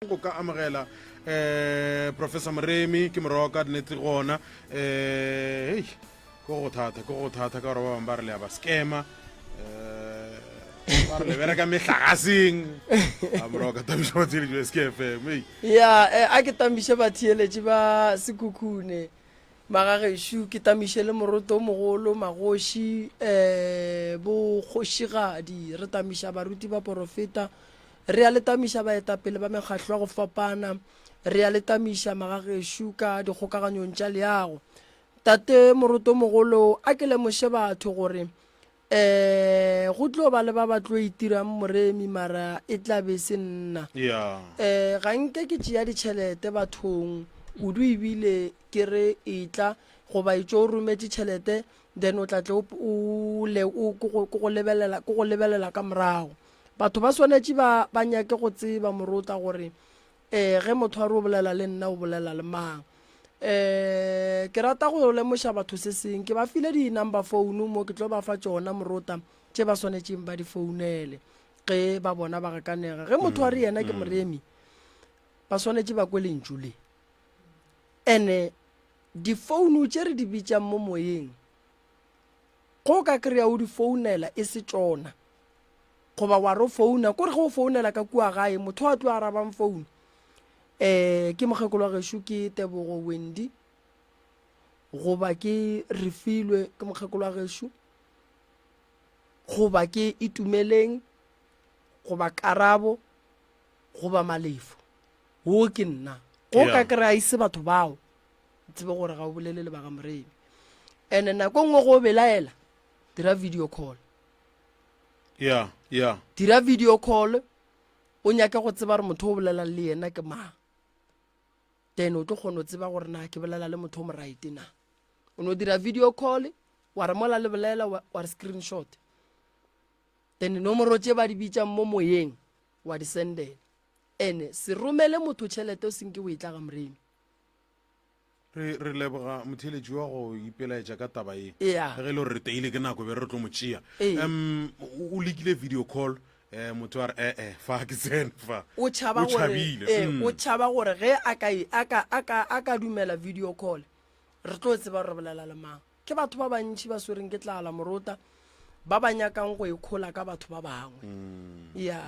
Go ka amogela um Professor Moremi ke moroka nnete gona um hei ko go thata ko go thata ka gore ba bangwe ba re le ya ba scammer um ba re le bereka mehlagaseng a moroka tamiša batheeletši ba SKFM ei ya eh, a ke tamiše batheeletši ba sekhukhune magagešo ke tamiše le moroto o mogolo magoši um bokgošigadi re tamiša baruti ba porofeta Re a le tamiša baetapele ba mekgahlo ya go fapana. Re a le tamiša magagešo ka dikgokaganyong tša leago. Tate Morotomogolo, a ke lemoše batho gore um go tlo ba le ba ba tlo itirang moremi mara e tla be se nna. Yeah. Um ga nke ke tšea ditšhelete bathong kudu ebile ke re etla goba etšo o rometše tšhelete then o tla tle o le o ke go lebelela ke go lebelela ka morago. Batho ba swanetše ba, ba nyake go tseba, morota, gore eh, ge motho a re o bolela le nna, o bolela le mang. Eh, ke rata go lemoša batho se seng. Ke ba file di-number phone mo, ke tlo ba fa tšona, morota, tše ba swanetšeng ba di founele ge ba bona ba gakanega. Ge motho a re yena ke moremi, ba swanetše ba kwe lentšu le. Ene difounu tše re di bitšang mo moyeng, go ka kry-a o di founela e se tšona. Goba wa ro founa, kore ge o founela ka kua gae, motho a tlo arabang founu um ke mokgekolo wa gešo ke Tebogo Wendy, goba ke Refilwe ke mokgekolo wa gešo, goba ke Itumeleng, goba Karabo, goba Malefo. Wo ke nna. Go ka kry-a e se batho bao, tsebe gore ga o bolele le ba ga Moremi. And-e nako e nngwe go o belaela, dira video call. Ya, ya. Dira video call o nyake go tseba gore motho o bolelang le yena ke mang. Then o tlo kgona go tseba gore na ke bolela le motho o mo right na. O no dira video call wa re mola le bolela wa re screenshot. Then nomoro tše ba di bitsang mo moyeng wa di sendela. Ene se romele motho tšhelete o senke o e tla ga Moremi. Re, re leboga motheeletši wa go ipelaetša ka taba ye. Yeah. Ge e le gore re teile ke nako be re tlo mo tšea. Ee. Um, o lekile video call, eh, motho a re eh eh fa ke tsene fa. O tšhaba O gore tšhabile. ee, Mm. o tšhaba gore ge a ka a ka a ka a ka dumela video call re tlo tseba gore re bolela le mang. Ke batho ba bantši ba swereng ke tlala morota ba ba nyakang go ikhola ka batho ba bangwe. Mm. Ya.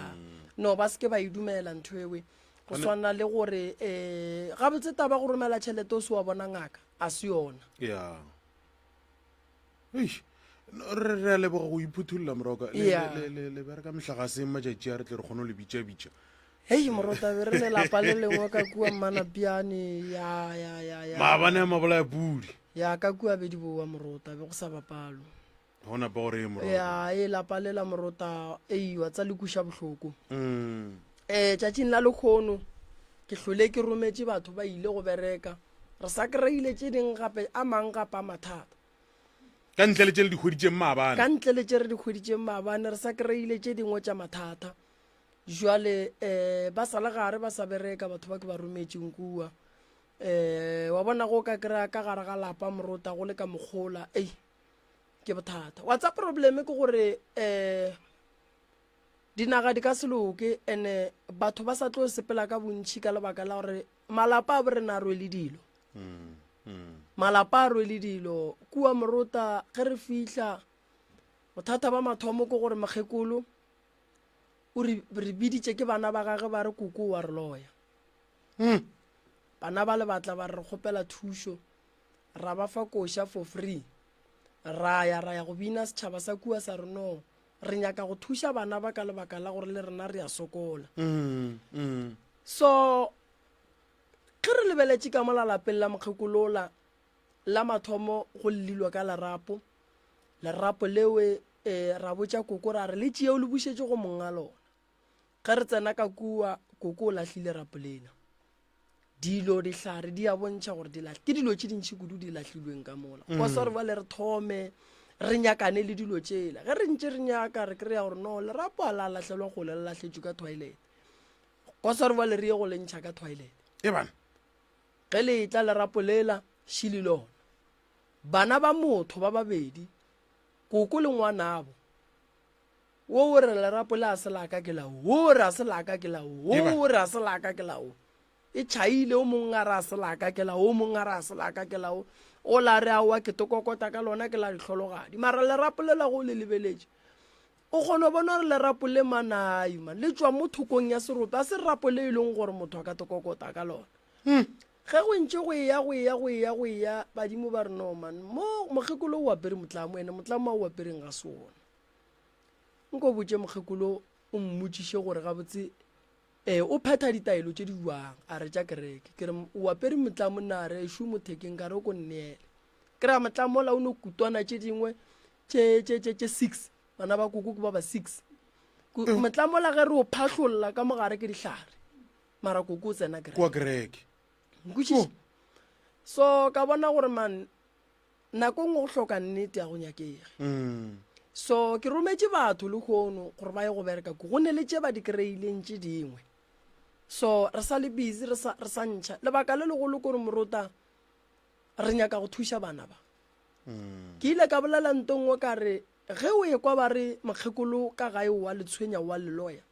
No ba se ke ba e dumela ntho ewe. Go swana le gore um gabotse taba go romela tšhelete o se wa bona ngaka a se yona. Ya. Eish. No, re re a leboga go iphuthulla moroka. Le Yeah. le le le bereka mehlagaseng matšatši a re tle re kgone go le bitša bitša. Hei morota be re le lapa le lengwe ka kua Mmanapiane ya ya ya ya. Maabane a mabolaya pudi. Ya ka kua be di boa morota be go sa bapalo. Go napa gore e moroka. Ya e lapa le la morota ei wa tsa le kuša bohloko. Mm. Eh tšatšing la lekgono ke hlole ke rometše batho ba ile go bereka. Re sa kry-ile tše ding gape a mang gape a mathata. Ka ntle le tše le di hweditšeng maabane. Ka ntle le tše re di hweditšeng maabane re sa kry-ile tše dingwe tša mathata. Jwale eh ba sa le gare ba sa bereka batho ba ke ba rometšeng kua. Eh wa bona go ka kry-a ka gare ga lapa morota go le ka mokgola ei ke bothata wa tsa probleme ke gore um dinaga di ka se loke ene batho ba sa tlo sepela ka bontšhi ka lebaka la gore malapa a borena a rwele dilo mm, mm. malapa a rwele dilo kua morota ge re fihla bothata ba mathomo ke gore mokgekolo o re re biditše ke bana ba gage ba re koko wa re loya mm. bana ba le batla ba re kgopela thušo ra ba fa koša for free ra ya ra ya go bina setšhaba sa kua sa re no re nyaka go thuša bana ba ka lebaka la gore le rena re a sokola mm, mm. so ge re lebeletše ka mola lapeng la mokgekolola la mathomo go llilwa ka lerapo lerapo lewe um ra botša koko ra re le tšeo le bušetše go monga lona Ge re tsena ka kua, koko o lahlile rapo lela. Dilo, dihlare di a bontšha gore di lahl ke dilo tše dintši kudu di lahlilweng ka mola. Mm. Kwa gore bale re thome re nyakane le dilo tšela. Ge re ntše re nyaka re kry-a gore no lerapo a la lahlelwa kgole le lahletšwe ka toilet. Kwa gore bale re ye go le ntšha ka toilet. E bana. Ge le etla lerapo lela šili lona. Bana ba motho ba babedi, koko le ngwanabo. Wo o re lerapo le a se laka ke la wo, wo o re a se laka ke la wo, wo o re a se laka ke la wo. E tšhaile o mongwe a re a se laka ke la wo, o mongwe a re a se laka ke la wo. O la re aowa ke tokokota ka lona ke la dihlologadi. Mara lerapo le la go le lebeletše. O kgona go bona gore lerapo le manai man le tšwa mo thokong ya serope a se rapo le e leng gore motho a ka tokokota ka lona. Hmm. Ge go ntše go eya go eya go eya go eya badimo ba re no man mo mokgekolo o apere motlamo ene motlamo a o apereng ga se wona. Nko botše mokgekolo o mmotšiše gore gabotse um o phetha ditaelo tše di jwang a re tša kereke ke re o apere motlamo na re ešo mothekeng ka re o ko nneele ke ra motlamo ola o no kutwana tše dingwe tše tše tše tše six bana ba koko ke ba ba six mm. motlamo ola ge re o phahlolla ka mogare ke dihlare mara koko o tsena kereke kwa kereke nkwešiše oh. so ka bona gore man Nako nngwe go hloka nnete ya go nyakege. Mm. So ke rometše batho lehono gore ba ye go bereka ko. Go ne le tše ba di kry-ileng tše dingwe. So re sa le busy re sa, re sa ntšha. Lebaka le legolo kore morota re nyaka go thuša bana ba. Mm. Ke ile ka bolela nto nngwe ka re ge o ekwa ba re mokgekolo ka gae wa le tshwenya wa leloya.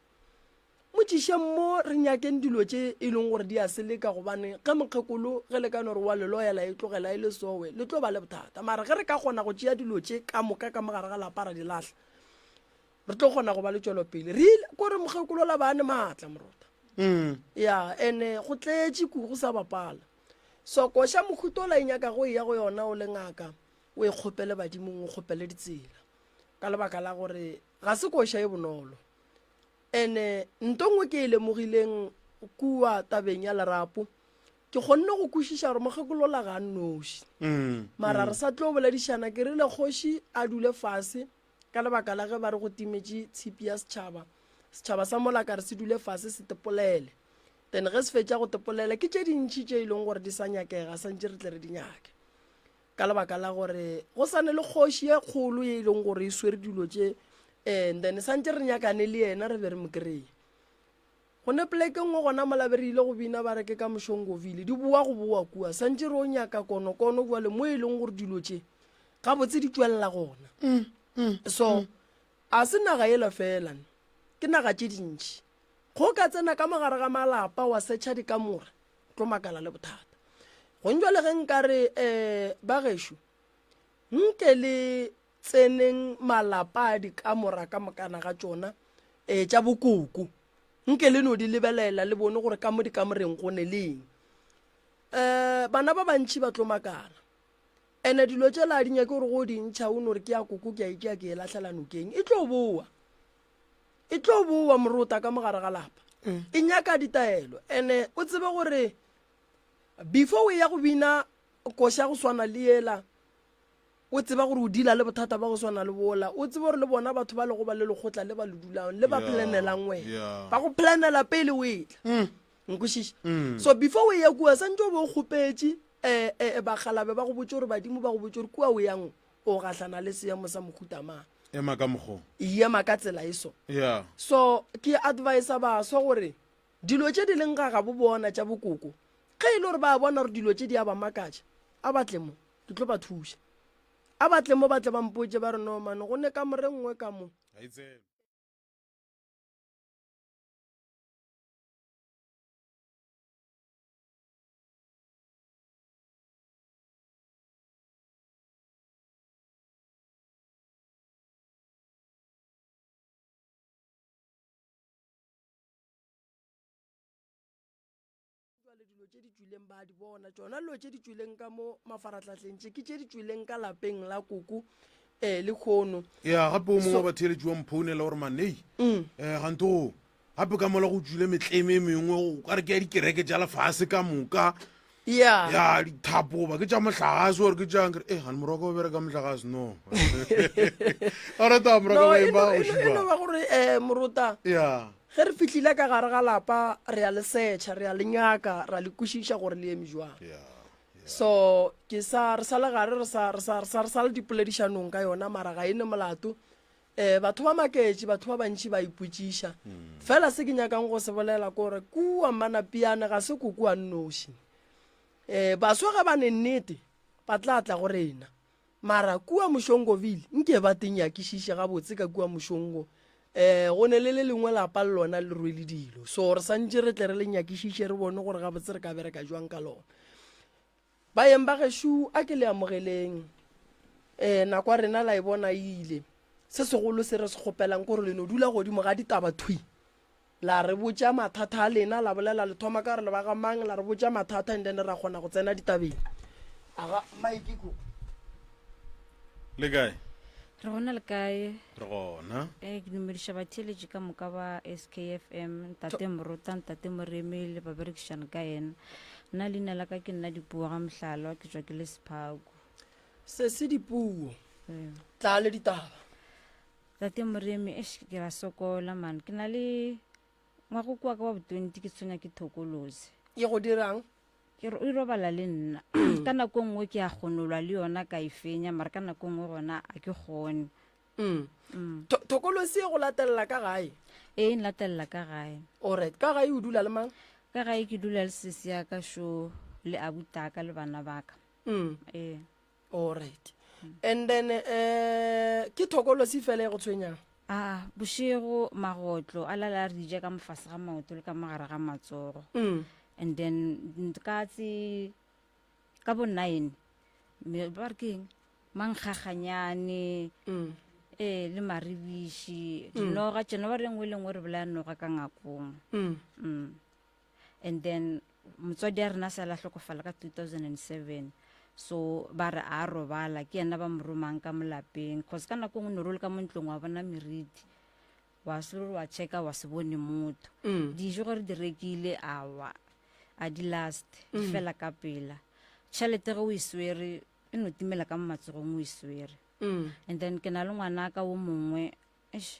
Mo tšišeng mo re nyakeng dilo tše e leng gore di a seleka gobane ge mokgekolo ge le ka no re wa le loya la e tlogela e le sowe le tlo ba le bothata. Mara ge re ka kgona go tšea dilo tše ka moka ka mo gare ga lapa ra di lahla re tlo kgona go ba le tšwelopele. Re ile ko re mokgekolo la ba ne maatla morota. Mm. Ya ene go tletše kugu sa bapala. So koša mohutola e nyaka go eya go yona o le ngaka o e kgopele badimong o kgopele ditsela ka lebaka la gore ga se koša e bonolo. Ene nto nngwe ke e lemogileng kua tabeng ya lerapo, ke kgonne go kwešiša gore mokgekolola ga a nnoši. Mm, Mara mm. re sa tlo boledišana, ke rile kgoši a dule fase ka lebaka la ge ba re go timetše tshipi ya setšhaba. Setšhaba sa mola ka re se dule fase se tepolele. Then ge se fetša go tepolela ke tše dintši tše e leng gore di sa nyakega santše re tle re di nyake. ka lebaka la gore go sane le kgoši ye kgolo ye e leng gore e swere dilo tše and then santse re nyakane le yena re be re mo kry-e go ne poleke nngwe gona mola be re ile go bina ba re ke ka mošongovile di boa go boa kua santse re o nyaka konokono jale mo e leng gore dilo tše gabotse di tšwelela gona mm, mm, so mm. a se naga ela fela ke naga tše dintši go ka tsena ka mogare ga malapa wa setšha dikamora tlo makala le bothata gong jwale ge nka re um ba gešo nke le tseneng malapa a dikamora ka mokana ga tšona um tša bokoko nke le no di lebelela le bone gore ka mo dikamoreng go ne leng um bana ba bantšhi ba tlo makala ene dilo tšela di nyake gore go di ntšha o no re ke ya koko ke a ikea ke e lahlela nokeng e tlo boa e tlo boa morota ka mogare ga lapa mm. e nyaka ditaelo ene o tsebe gore before o ya go bina koša go swana le yela o tseba gore o dila le bothata ba go swana le bola o tsebe gore le bona batho ba lego ba le lekgotla le ba le dulang le ba planelang wena ba go planela pele o etla mm. nkwešiša mm. so before o ya kua santse o be o kgopetše um bagalabe ba go botse gore badimo ba go botse gore kua o yang o gahlana le seemo sa mohuta mang ema ka mokgo ema ka tsela e so yeah so ke advisa baswa gore dilo tše di leng ga gabo bona tša bokoko ge e le gore ba bona gore dilo tše di a ba makatša a batle mo ke tlo ba thuša a batle mo ba tle ba mpotše ba re no mane go ne kamore nngwe ka mo Jwale dilo tše di tšwileng ba di bona tšona dilo tše di tšwileng ka mo mafaratlhatlheng tše ke tše di tšwileng ka lapeng la koko um le kgono ya gape o mongwe wa batheeletši wa mphounela gore manei um gante go gape ka mola go tswile metleme e mengwe o ka re ke ya dikereke tša lefase ka moka ya ya dithapo goba ke tša mohlagase gore ke tšang kere e gane morwa ka o bereka mohlagase no arata morwa ka No, ba e ema no- go e no- e no šiba ba gore um morota ya ge re fihlile ka gare ga lapa re a le setšha re a le nyaka ra le kwešiša gore le eme jwang ya so ke sa re sa le gare re sa re sa re sa re sa le dipoledišanong ka yona mara ga e ne molato um batho ba maketše batho ba bantši ba ipotšiša mm. fela se ke nyakang go se bolela kore kua manapiane ga se koko a nnoši um baswa ga ba ne nnete ba tla tla go rena mara kua mošongoville nke ba teng yakišiše gabotse ka kua mošongo um Um go ne le le lengwe lapa le lona le rwele dilo so re santše re tle re le nyakišiše re bone gore gabotse re ka bereka jwang ka lona. Baeng ba gešo a ke le amogeleng. Um nako ya rena la e bona e ile. Se segolo se re se kgopelang ke gore le no dula godimo ga ditaba thwi. La re botša mathata a lena, la bolela le thoma ka gore le ba ga mang, la re botša mathata and then ra kgona go tsena ditabeng. Aga, Mike ko. Le kae? Re gona le kae? Re gona. Eh, ke dumediša batheeletši ka moka ba SKFM, ntate Morota, ntate Moremi le baberekišane ka yena. Nna leina la ka ke nna Dipuo ga Mohlalwa, ke tšwa ke le Sephaku. Sesi Dipuo, Ee. tla le ditaba. Tate Moremi, eish, ke ra sokola man. Ke na le ngwago kwa ka wa bo 20 ke tshwenya ke thokolosi. E go dirang? Ke e robala le nna. Ka nako nngwe ke a kgonolwa le yona ka e fenya, mara ka nako nngwe gona a ke kgone. Mm. Thokolosi e go latelela ka gae? Ee, e nlatelela ka gae. Alright, ka gae o dula le mang? Ka gae ke dula le sesi ya ka šo le abutaka le bana ba ka. Ee. Alright. And then eh ke thokolosi fela e go tshwenyang? A bošego magotlo a lala a re ja ka mofase ga maoto le ka mogare ga matsogo. And then ka tse ka bo 9 me ba re ke eng mankgaganyane ee le maribiši dinoga tšena ba re nngwe le nngwe re bolaya noga ka ngakong. And then motswadi a rena a sa la hlokofala ka 2007 so ba re a robala ke yena ba mo romang ka molapeng cause ka nako nngwe no role ka mo ntlong wa bona meriti wa se wa checka wa se bone motho mm. dijo gore di rekile awa a di last di mm. fela ka pela tšhelete ge o e swere e no timela ka mo matsogong o e swere mm. and then ke na le ngwana ka o mongwe Eish,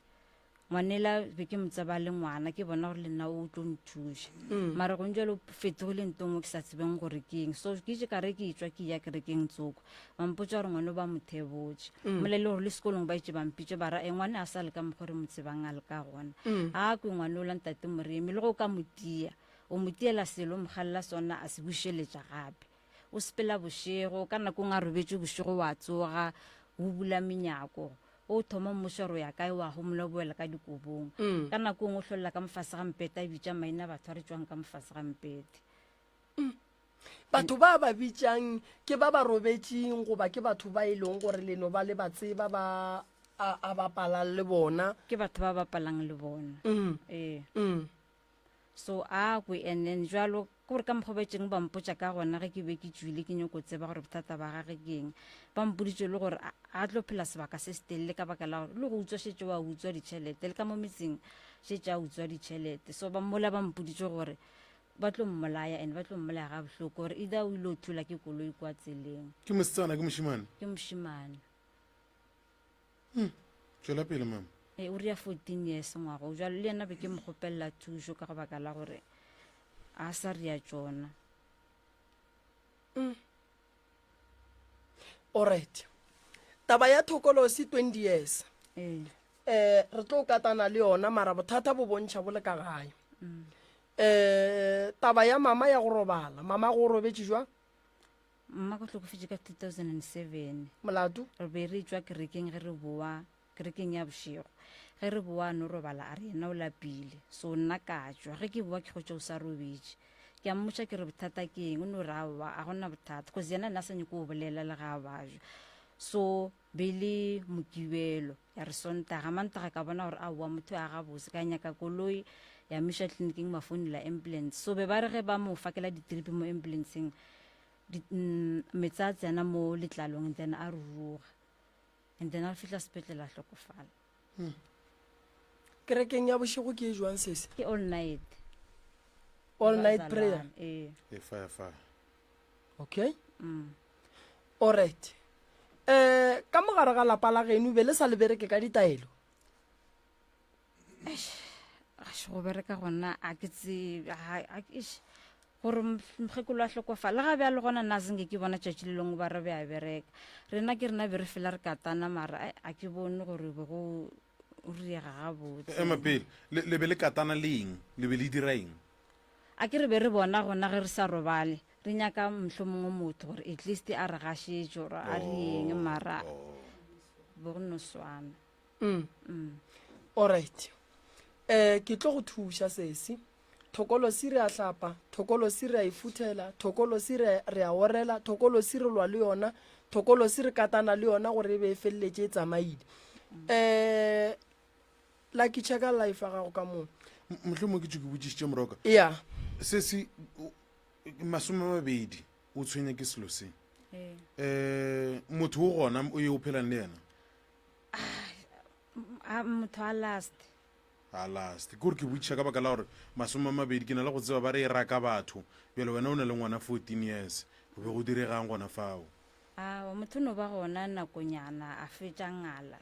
ngwanela be ke mo tseba le ngwana ke bona gore le nna o tlo nthuša mm. mara gong jalo fetogile nto nngwe ke sa tsebeng gore ke eng so ke itse kare ke etswa ke ya kerekeng tsoko ba mpotsa gore ngwane ba mo thebotse mm. mole le gore le sekolong ba itse ba mpitse ba ra e ngwane a sa le ka mokgwa re mo tsebang a le ka gona mm. a kwe ngwane o la ntate moremi le go ka mo tia o mo tiela selo mo galela sona a se bušeletša gape o sepela bošego ka nakong a robetše bošego wa tsoga o bula menyako O thoma mmušo gore o ya kae, wa homola o boela ka dikobong. Mm. Ka nako nngwe o hlolela ka mofase ga mpete a bitša maina a batho a re tšwang ka mofase ga mpete. Mm. Batho ba ba bitšang ke ba ba robetšeng goba ke batho ba e leng gore leno ba le ba tseba ba a, a bapalang le bona? Ke batho ba bapalang le bona. Mm. Ee. Mm. So a kwe and then jalo ke gore ka mokgwa ba tšeng ba mpotša ka gona ge ke be ke tšwile ke nyoko tseba gore bothata ba gage ke eng ba mpoditše le gore a tlo phela sebaka se se telele ka baka la gore le go utswa šetše wa utswa ditšhelete le ka mo metseng šetše a utswa ditšhelete so ba mola ba mpoditše gore ba tlo mmolaya and ba tlo mmolaya ga bohloko gore either o ile o thula ke koloi kwa tseleng ke mosetsana ke mošemane ke mošemane Hmm. Tšwela pele mama. E, o ria 14 years ngwaga o jalo le yena be ke mo kgopelela thušo ka go baka la gore a sa ria tšona. Mm. Alright. Taba ya thokolosi 20 years. Ee. Eh re tlo katana le yona mara bothata bo bontšha bo le ka gae. Mm. Eh taba ya mama ya go robala, mama go robetše jwang? Mma ko hlokofetše ka 2007. Molato? Re be re tšwa kerekeng ge re boa, kerekeng ya bošego. Ge re boa a no robala a re yena o lapile. So nna ka tšwa. Ge ke boa ke hwetša o sa robetše. Ke a mmotša ke re bothata ke eng, o no re aowa a gona bothata cause yena ne a sa nyake go bolela le ga a bajwa. So be le Mokibelo ya re Sontaga, Mantaga ka bona gore aowa motho a gabotse ka nyaka koloi ya miša tleliniking ba founela ambulance. So be ba re ge ba mo fakela di-trip mo ambulanceng meetse a tsena mo letlalong and then a ruruga and then a fihla sepetlele a hlokofala. Hmm. Kerekeng ya bošego ke e jwang sese? Ke all night. All night prayer. Ee. E fire fire. Okay. Mm. Alright. Eh ka mogare ga lapa la geno be le sa le bereke ka ditaelo? Eish, go bereka gona a ke tsebe eish gore mokgekolo a hlokofala ga bjalo gona nna senke ke bona tšatši le lengwe ba re be a bereka rena ke rena be re fela re katana mara a ke bone gore be go riega gabotse ema pele le be le katana le eng le be le dira eng a ke re be re bona gona ge re sa robale re nyaka mohlomongwe motho gore at least a re gašetše gore a re eng mara bo go no swana Mm. Alright. Eh ke tlo go thuša sesi. Thokolosi re a hlapa, thokolosi re a e futhela, thokolosi re re a orela, thokolosi re lwa le yona, thokolosi re katana le yona gore e be e feleletše e tsamaile. Eh Lucky checka life ya gago ka moo. Mohlomongwe ke tšo ke botšišitše moroka. Ya. Sesi 20 o tshwenya ke selo se. Eh motho o gona o ye o phelang le yena. A motho a last. A last. Ke gore ke botšiša ka baka la gore 20 ke na le go tseba ba re e raka batho. Bjale wena o na le ngwana 14 years. Go be go diregang gona fao? Aowa motho no ba gona nakonyana a fetša ngala.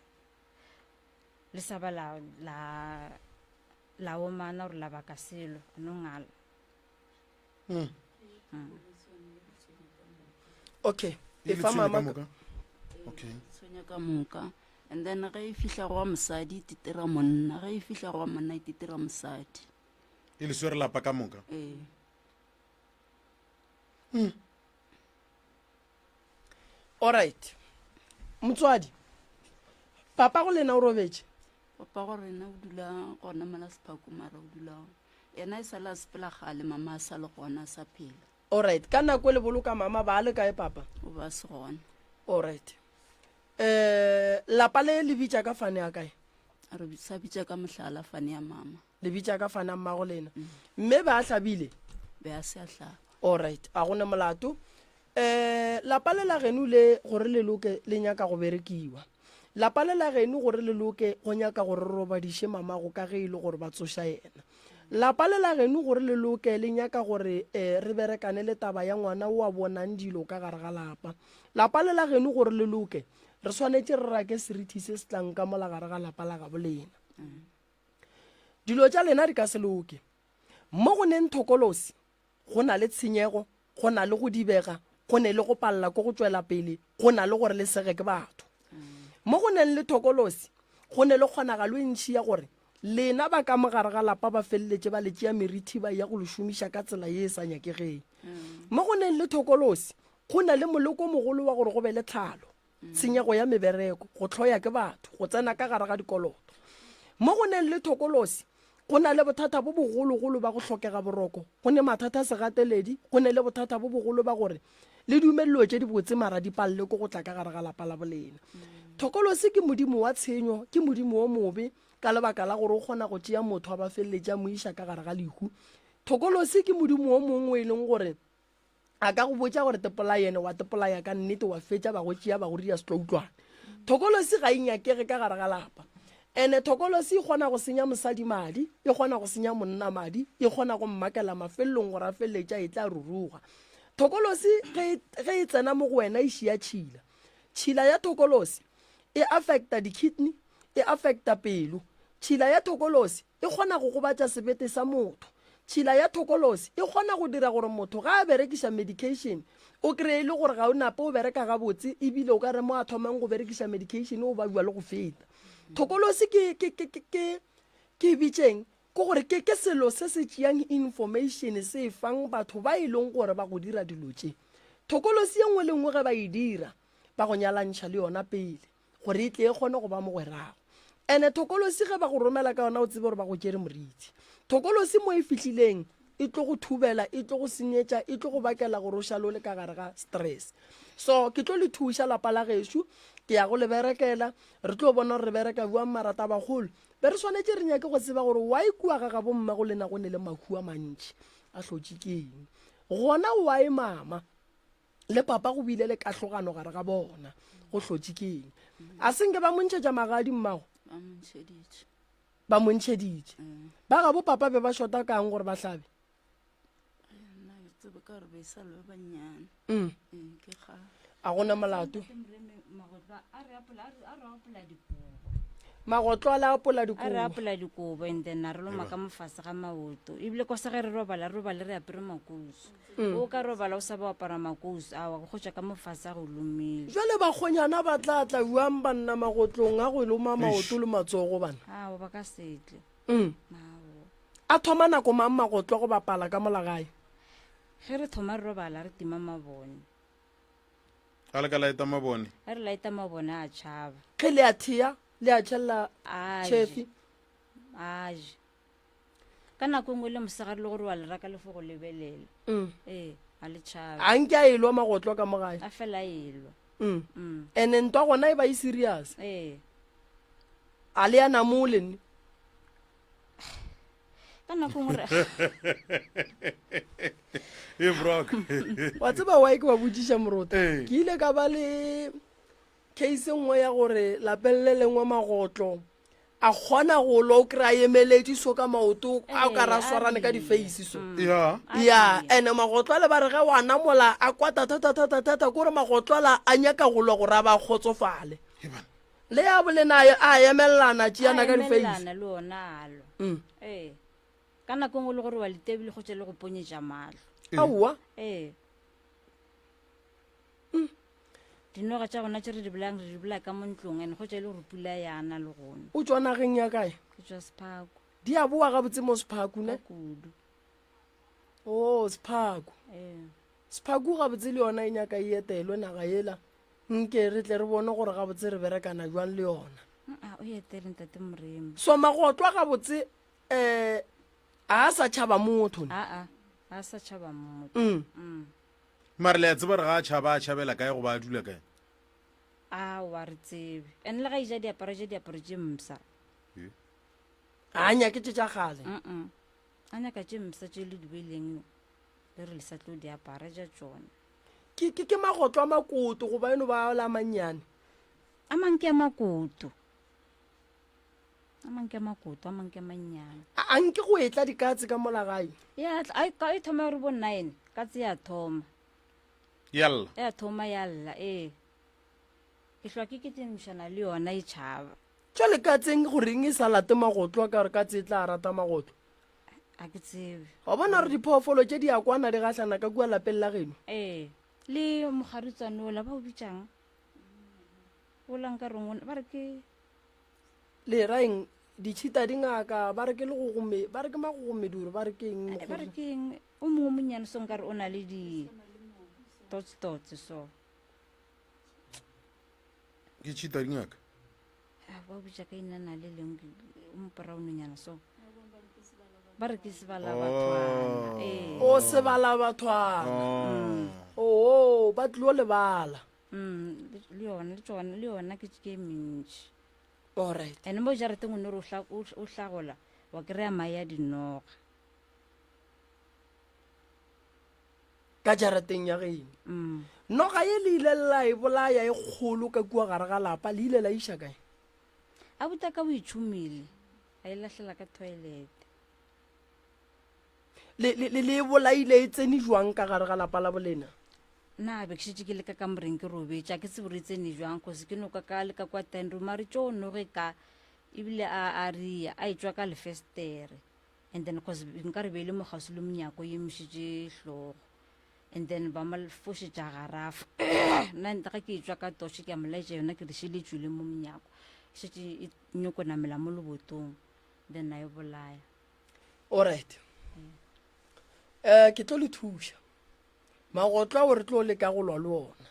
Le sa ba la la la omana gore la baka selo a no ngala. Mm. Okay. E fa mama. Okay. Tshwenya ka moka. And then ge e fihla go wa mosadi e titira monna, ge e fihla go wa monna e titira mosadi. E le swere lapa ka moka. Ee. Alright. Motswadi. Papa go lena o robetše. Papa go rena o dula gona mola Sephaku mara o dula yena e sa le a sepela gale mama a sa le gona a sa phela. Alright. Ka nako e le boloka mama ba le kae papa? O ba se gona. Alright. Eh lapa le le bitša ka fane ya kae? Re sa bitša ka mohlala fane ya mama. Le bitša ka fane ya mmago lena. Mme ba a hlabile? Be a se a hlaba. Alright. A gone molato. Eh lapa le la geno le gore le loke le nyaka go berekiwa. Lapa le la geno gore le loke go nyaka gore re robadiše mamago ka ge e le gore ba tsoša yena. Lapa le la geno gore le loke le nyaka gore eh re berekane le taba ya ngwana o a bonang dilo ka gare ga lapa. Lapa le la geno gore le loke re swanetše re rake serithi se se tlang ka mola gare ga lapa la gabo lena. Dilo tša lena di ka se loke. Mo go neng thokolosi Go na le tshenyego, go na le go dibega, go ne le go palela ko go tšwela pele, go na le gore le sege ke batho. Mo go neng le thokolosi, go ne le kgonagalo e ntši ya gore lena ba ka mo gare ga lapa ba feleletše ba le tšea merithi ba eya go le šomiša ka tsela ye e sa nyakegeng. Mo go neng le thokolosi, go na le moleko o mogolo wa gore go be le tlhalo. tshenyego ya mebereko, go hloya ke batho, go tsena ka gare ga dikoloto. Mo go neng le thokolosi, go na le bothata bo bogologolo ba go hlokega boroko, go ne mathata a segateledi, go ne le bothata bo bogolo ba gore le dume dilo tše dibotse mara di palele ke go tla ka gare ga lapa la bolena. Thokolosi ke modimo wa tshenyo, ke modimo wo mobe ka lebaka la gore o kgona go tšea motho a ba feleletše a mo iša ka gare ga lehu. Thokolosi ke modimo wo mongwe o e leng gore a ka go botša gore tepolayene wa tepolaya ka nnete wa fetša ba go tšea ba go ria setloutlwane. Thokolosi ga e nyakege ka gare ga lapa. Ene thokolosi e kgona go senya mosadi madi, e kgona go senya monna madi, e kgona go mmakela mafelelong gore a feleletša e tla ruruga. Thokolosi ge ge e tsena mo go wena e šia tšhila. Tšhila ya thokolosi e affecta di-kidney, e affecta pelo. Tšhila ya thokolosi E kgona go gobatša sebete sa motho. Tšhila ya thokolosi e kgona go dira gore motho ga a berekiša medication o kreye e le gore ga o nape o bereka gabotse ebile o ka re mo a thomang go berekiša medication o babja le go feta. Thokolosi ke, ke, ke, ke, ke, ke bitšeng ke gore ke, ke selo se se tšeang information se e fang batho ba e leng gore ba go dira dilo tše. Thokolosi ye nngwe le nngwe ge ba e dira ba go nyalantšha le yona pele. gore e tle e kgone go ba mogwerago. Ene thokolosi ge ba go romela ka yona o tsebe gore ba go tšere moriti. Thokolosi mo e fihlileng e tlo go thubela, e tlo go senyetša, e tlo go bakela gore o šale o le ka gare ga stress. So ke tlo le thuša lapa la gešo, ke ya go le berekela, re tlo bona gore re bereka bjang mara tabakgolo be re swanetše re nyake go tseba gore why kua ga gabo mmago lena go ne le mahu a mantši a hlotše ke eng. Gona why mama le papa go bile le kahlogano gare ga bona go hlotše ke eng a se nke ba mo ntšhetša magadi mmago ba mo ntšheditše mm. ba gabo papa be ba shota kang gore ba hlabe mm. mm, a gona molato magotlo a le apola dikobo a re apola dikobo and then a re loma ka mofase ga maoto ebile ko se ge re robala re robale re apere makuso mm. o ka robala o sa ba apara makuso a wa go tšwa ka mofase a go lomile jale bakgonyana ba tla tla buang banna magotlong a go loma maoto le matsogo bana ao ba ka setle mm. a thoma nako mang magotlo go bapala ka molagae ge re thoma re robala re tima mabone Ga le ka laeta mabone. Ge re laeta mabone a tšhaba. Ge le a thea, le a tšhelela A je. tšhefi. A je. Ka nako e nngwe le mosegare le gore wa le raka le fo go lebelela. Mm. Ee, a le tšhabe. A nke a elwa magotlo ka mo gae. A fela a elwa. Mm. Mm. Ene ntwa gona e ba e serious. Ee. A le ya namole ne. Ka nako e nngwe re e brok Wa tseba why ke ba botšiša morota? Ee. Ke ile ka ba le case e nngwe ya gore lapeng le lengwe magotlo a kgona go lwa o kry-a emeletše so ka maoto a o ka ra swarane ka di-face so Mm. ya ya ene magotlo ale ba re ge wa namola a kwata thata-thata-thata kore magotlo ala a nyaka go lwa gore a ba kgotsofale le ya bolena a emelelana tšeana ka di-face emelelana le ona a lwa Mm. ee ka nako e nngwe le gore wa letebile go tše le go ponyetša mahlo aowa ee Dinoga tša gona tše re di bolayang re di bolaya ka mo ntlong and go tša e le gore pula ya na le gona. O tšwa nageng ya kae? Ke tšwa Sephaku. Di a boa gabotse mo Sephaku ne? Ka kudu. Oh, Sephaku. Ee. Sephaku gabotse le yona e nyaka e etelwe naga yela. Nke re tle re bone gore gabotse re berekana jwang le yona. A o etele ntate Moremi. So magotlwa gabotse eh a sa tšhaba motho ne? A a a sa tšhaba motho. Mm. Mm. Mare le a tseba gore ga a tšhaba a tšhabela kae goba a dula kae? Aowa re tsebe. And le ga e ja diaparo e ja diaparo tše mpsha. Ga a nyake tše tša kgale. Mm-mm. A nyaka tše mpsha tše le di beileng le re le sa tlo di apara ja tšona. Ke ke ke magotlo a makoto goba eno ba la mannyane. A mang ke a makoto. A mang ke a makoto, a mang ke a mannyane. A a nke go etla dikatse ka mola gae. Ya tla, a ka e thoma gore bo 9, katse ya thoma. Ya lla. Ya thoma ya lla, ee. Ke hlwa ke ketemišana le yona e tšhaba. Jwale katseng goreng e sa late magotlo a ka gore katse e tla rata magotlo? A ke tsebe. Wa bona gore diphoofolo tše di a kwana di gahlana ka kua lapeng la geno? Ee. Le mogarutswane ola ba o bitšang? Ola nka reng ba re ke Le ra eng? Ditšhita di ngaka, ba re ke legogome, ba re ke magogomeduro, ba re ke eng? Eh, ba re ke eng? O mongwe monnyane so nkare o na le di dots dots so. Ke tšhita di ngaka? Ah, ba botša ka inana le leng o moporaunonyana so. Ba re ke sebala bathwana. Oh. Ee. O sebala bathwana. Oh. Oo, ba tlilo lebala. Mm, le yona le tšona le yona ke ke mentši. Alright. And mo jarateng o ne re o hlagola wa kry-a mae a dinoga. Ka jarateng ya geno. Mm. Noga ye le ile la e bolaya e kgolo ka kua gare ga lapa le ile la iša kae? A buta ka o itšhomile a e lahlela ka toilet. Le le le e bolaile e tsene jwang ka gare ga lapa la bolena? Nna be ke šetše ke le ka kamoreng ke robetše, a ke tsebe gore e tsene jwang, cause ke no ka ka le ka kwa dining room, a re tšo noge ka, ebile a a ria, a etšwa ka lefestere, and then cause nka re be e le mo kgauswi le monyako, e emišitše hlogo, and then ba mo fošetša garafa. Nna nta ge ke etšwa ka torch ke a mo laetša yona ke re šele e tšwile mo monyako, e šetše e nyoko namela mo lebotong, then a e bolaya. Alright. Eh ke tlo le thuša. Magotlo ao re tlo leka go lwa le ona.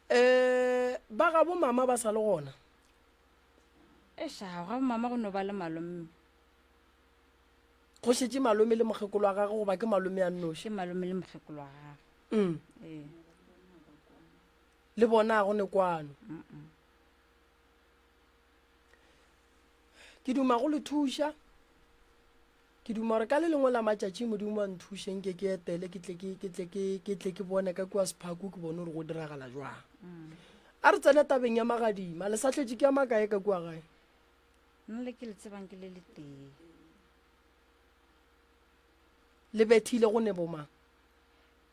Um ba gabo mama ba sa le gona? Eish, ga gabo mama go no ba le malome. Go šetše malome le mokgekolo wa gagwe goba ke malome a nnoši? Ke malome le mokgekolo wa gagwe. Mm. Ee. Le bona ga go ne kwano. Mm -mm. Ke duma go le thuša. Ke duma gore ka le lengwe la matšatši Modimo a nthuše nke ke etele ke tle ke ke tle ke ke tle ke bone ka kua Sephaku ke bone gore go diragala jwang. A re tsene tabeng ya magadima. Le sa hletše ke a makae ka kua gae? Nna le ke le tsebang ke le letee. Le bethile go ne bomang?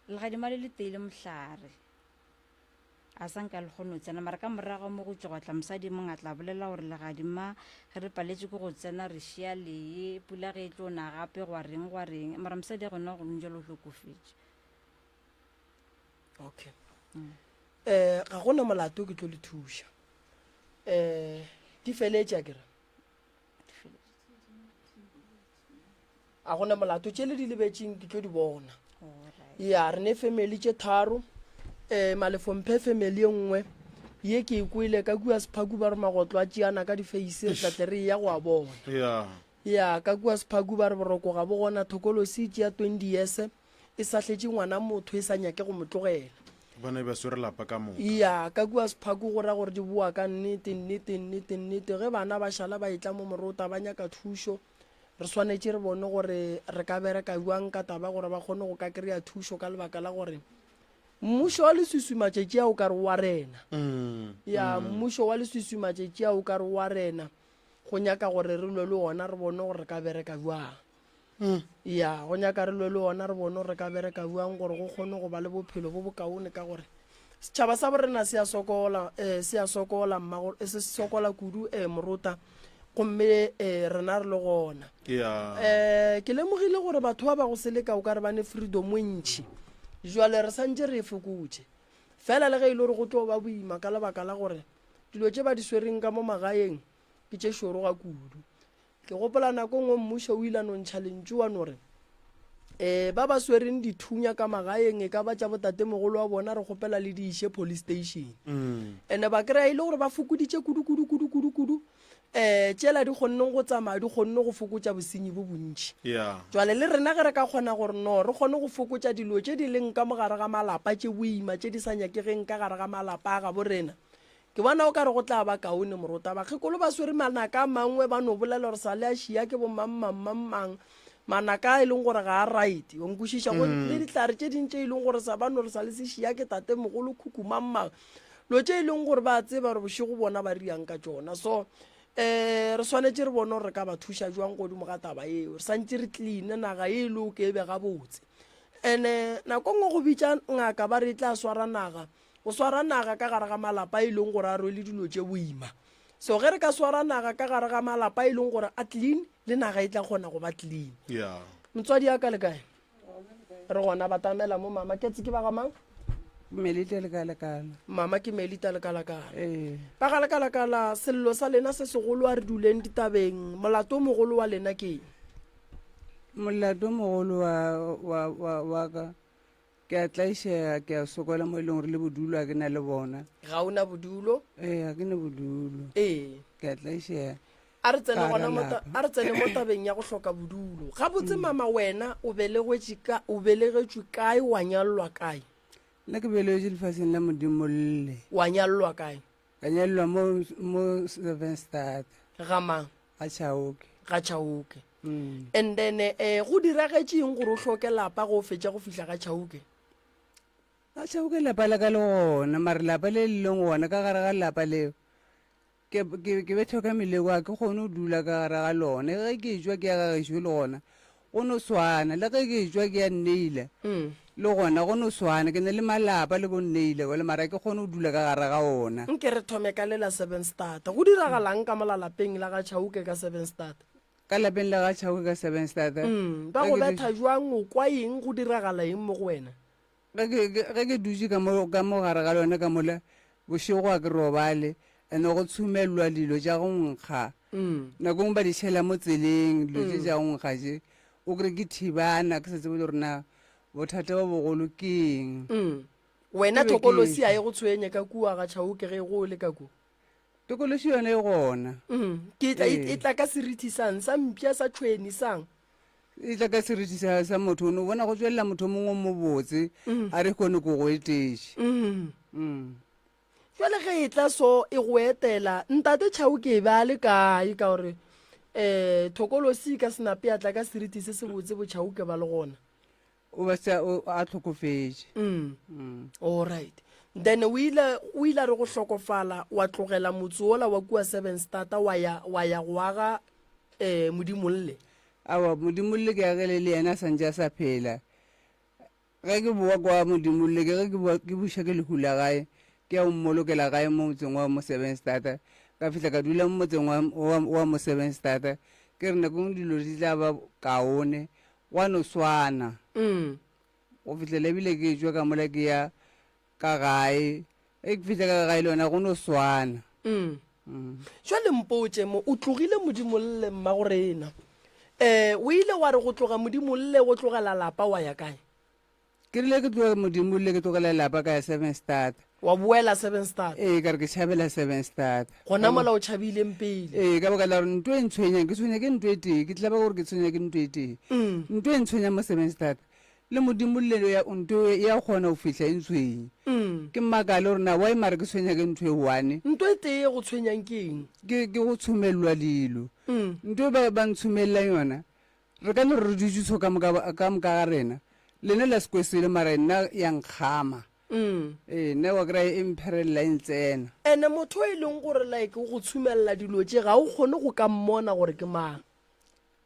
Legadima le letee le mohlare. A sa nka le kgone go tsena, mara ka morago mo go tšwa gwa tla mosadi mongwe a tla bolela gore legadima ge re paletše ke go tsena re šia lee, pula ge e tlo na gape gwa reng gwa reng, mara mosadi ya gona gong jalo o hlokofetše. Okay. Eh ga gona molato ke tlo le thuša. Eh di feletše a kere? A gona molato tše le di lebetšeng ke tlo di bona. Ya re ne family tše tharo eh Malefomphe family e nngwe. Ye ke e kwele ka kua Sephaku ba re magotlo a tšeana ka difeise re tla tle re eya go a bona. Yeah. Ya, ka kua Sephaku ba re boroko ga bo gona thokolosi e tšea 20 years e sahletše ngwana motho e sa nyake go mo tlogela. Bona e ba swere lapa ka moka. Ya, ka kua Sephaku go ra gore di boa ka nnete, nnete, nnete, nnete. Ge bana ba šala ba etla mo morota ba nyaka thušo, re swanetše re bone gore re ka bereka bjang ka taba gore ba kgone go ka kry-a thušo ka lebaka la gore Mmušo wa leswiswi matšatši a o ka re wa rena. Ya, mmušo wa leswiswi matšatši a o ka re wa rena. Go nyaka gore re lwe le ona re bone gore re ka bereka bjang. Ya, go nyaka re lwe le ona re bone gore re ka bereka bjang gore go kgone go ba le bophelo bo bokaone ka gore setšhaba sa borena se a sokola, eh, se a sokola mmago, eh, se sokola kudu eh, morota. Gomme eh, rena re le gona. Ya. Eh, ke lemogile gore batho ba ba go seleka o ka re ba ne freedom e ntši. Jwale re santše re e fokotše. Fela le ge e le gore go tlo ba boima ka lebaka la gore dilo tše ba di swereng ka mo magaeng ke tše šoro ga kudu. Ke gopola nako nngwe mmušo o ile a no ntšha lentšu wa no re um ba ba swereng dithunya ka magaeng e ka ba tša botatemogolo wa bona re kgopela le di iše police station. Ene ba kry-a e le gore ba fokoditše kudu kudu kudu kudu kudu um tšela di kgonneng go tsamaya di kgonne go fokotša bosenyi bo bontši. Yeah. Jwale le rena ge re ka kgona gore no re kgone go fokotša dilo tše di leng ka mo gare ga malapa tše boima tše di sa nyakegeng ka gare ga malapa a gabo rena, ke bona o ka re go tla ba kaone morota. Bakgekolo ba swere manaka a mangwe ba no bolela gore sa le a šia ke bo mang mang mang mang manaka a e leng gore ga a right o nkwešiša go le dihlare tše ding tše e leng gore sa ba no re sa le se šia ke tatemogolo khuku mang mang Dilo tše e leng gore ba tseba gore bošego bona ba riang ka tšona. So um re swanetše re bone gore re ka ba thuša jwang godimo ga taba eo. Re santše re cleane naga e loke e be gabotse. And-e nako nngwe go bitša ngaka ba re e tla swara naga, go swara naga ka gare ga malapa e leng gore a rwele dilo tše boima. So ge re ka swara naga ka gare ga malapa e leng gore a clean, le naga e tla kgona go ba clean. Yeah. Motswadi ya ka le kae? Re gona batamela mo mama. Ketse ke ba ga mang? Melita Lekalakala. Mama ke Melita Lekalakala. Ee. Ba ga Lekalakala, sello sa lena se segolo a re duleng ditabeng. Molato o mogolo wa lena ke eng? Molato o mogolo wa, wa, wa, wa ka ke a tlaišega, ke a sokola mo e leng gore le bodulo a ke na le bona. Ga o na bodulo? Ee, ga ke na bodulo. Ee. Ke a tlaišega. A re tsene Ka gona mo lapa. a re tsene mo tabeng ya go hloka bodulo. Gabotse mama wena o belegetše ka o belegetšwe kae wa nyallwa kae? Nna ke belegetše lefaseng la Modimolle. Wa nyallwa kae? Ka nyallwa mo mo Sevenstad. Ga mang? Ga Chauke. Ga Chauke. And then eh go diragetše eng gore o hloke lapa go fetša go fihla ga Chauke? Ga Chauke lapa la ka le gona, mare lapa le le leng gona ka gare ga lapa leo Ke, ke, ke bethwa ka meleko, ga ke kgone go dula ka gare ga lona. Ge ke etšwa ke ya ga gešo le gona, go no swana. Le ge ke etšwa ke ya Nneila, le gona go no swana. Ke na le malapa le bo Nneila bjale, mara ga ke kgone go dula ka gare ga ona. Nke re thome ka le la Sevenstad. Go diragalang ka mola lapeng la ga Chauke ka Sevenstad? Ka lapeng la ga Chauke ka Sevenstad, Ba ge go ke betha bjang? O kwa eng? Go diragala eng mo go wena? Ge ke, ke, ge ke dutše ka mo, ka mo gare ga lona ka mola, bošego ga ke robale, and go tshumelwa dilo tša go nkga. Nako nngwe ba di tšhela mo tseleng, dilo tše tša go nkga tše. O kry ke thibana, ke sa tsebe le gore na bothata bo bogolo ke eng. Wena Ke be ke thokolosi a etšwa. e go tshwenye ka kua ga Chauke ge go le ka kua? Tokološi yona e gona. Ke tla, e, Ee. e tla ka seriti sang, sa mpša, sa tšhwene, sang? E tla ka seriti sa, sa motho, o no bona go tšwelela motho o mongwe o mobotse, a re kgone ko go etetše. Jwale ge e tla so e go etela, ntate Chauke e be a le kae? Ka gore um thokolosi e ka se nape ya tla ka seriti se sebotse bo Chauke ba le gona. O ba se o a hlokofetše. All right. Then o ile o ile a re go hlokofala wa tlogela motse wola wa kua Sevenstata wa ya wa ya go aga eh Modimolle. Aowa, Modimolle ke agile le yena a sa ntše a sa phela. Ge ke boa kwa Modimolle ke ge ke boa ke buša ke lehu la gae ke ya go mmolokela gae mo motseng wa mo Sevenstata. Ka fihla ka dula mo motseng wa wa wa mo Sevenstata ke re nakong dilo di tla ba kaone Gwa no swana. Go fihlela ebile ke etšwa ka mola ke ya ka gae. Ge ke fihla ka gae le yona go no swana. Jwale mpotše mo, o tlogile Modimolle mmagorena. Um o ile wa re go tloga Modimolle o tlogela lapa wa ya kae? Ke rile ke tloga Modimolle ke tlogela lapa ka ya Sevenstad. Wa boela Sevenstad. Ee, ka re ke tšhabela Sevenstad. Gona mola o tšhabileng pele. Ee, ka baka la gore nto e ntshwenyang, ke tshwenya ke nto e tee, ke tlaba gore ke tshwenya ke nto e tee. Nto e ntshwenyang mo Sevenstad, le Modimo le ya nto e ya kgona go fihla e ntshwenye. Ke makale gore na why mara ke tshwenya ke ntho e one. Nto e tee e go tshwenyang ke eng? Ke ke go tshomelelwa dilo. Nto e ba ba ntshomelelang yona, Re ka no re re dutše tsho ka moka, ka moka ga rena. Lena la se kwe selo, mara nna ya nkgama. Ee, nna wa kry-a e mpherelela e ntsena. Ene motho o e leng gore like o go tshumelela dilo tše ga o kgone go ka mmona gore ke mang.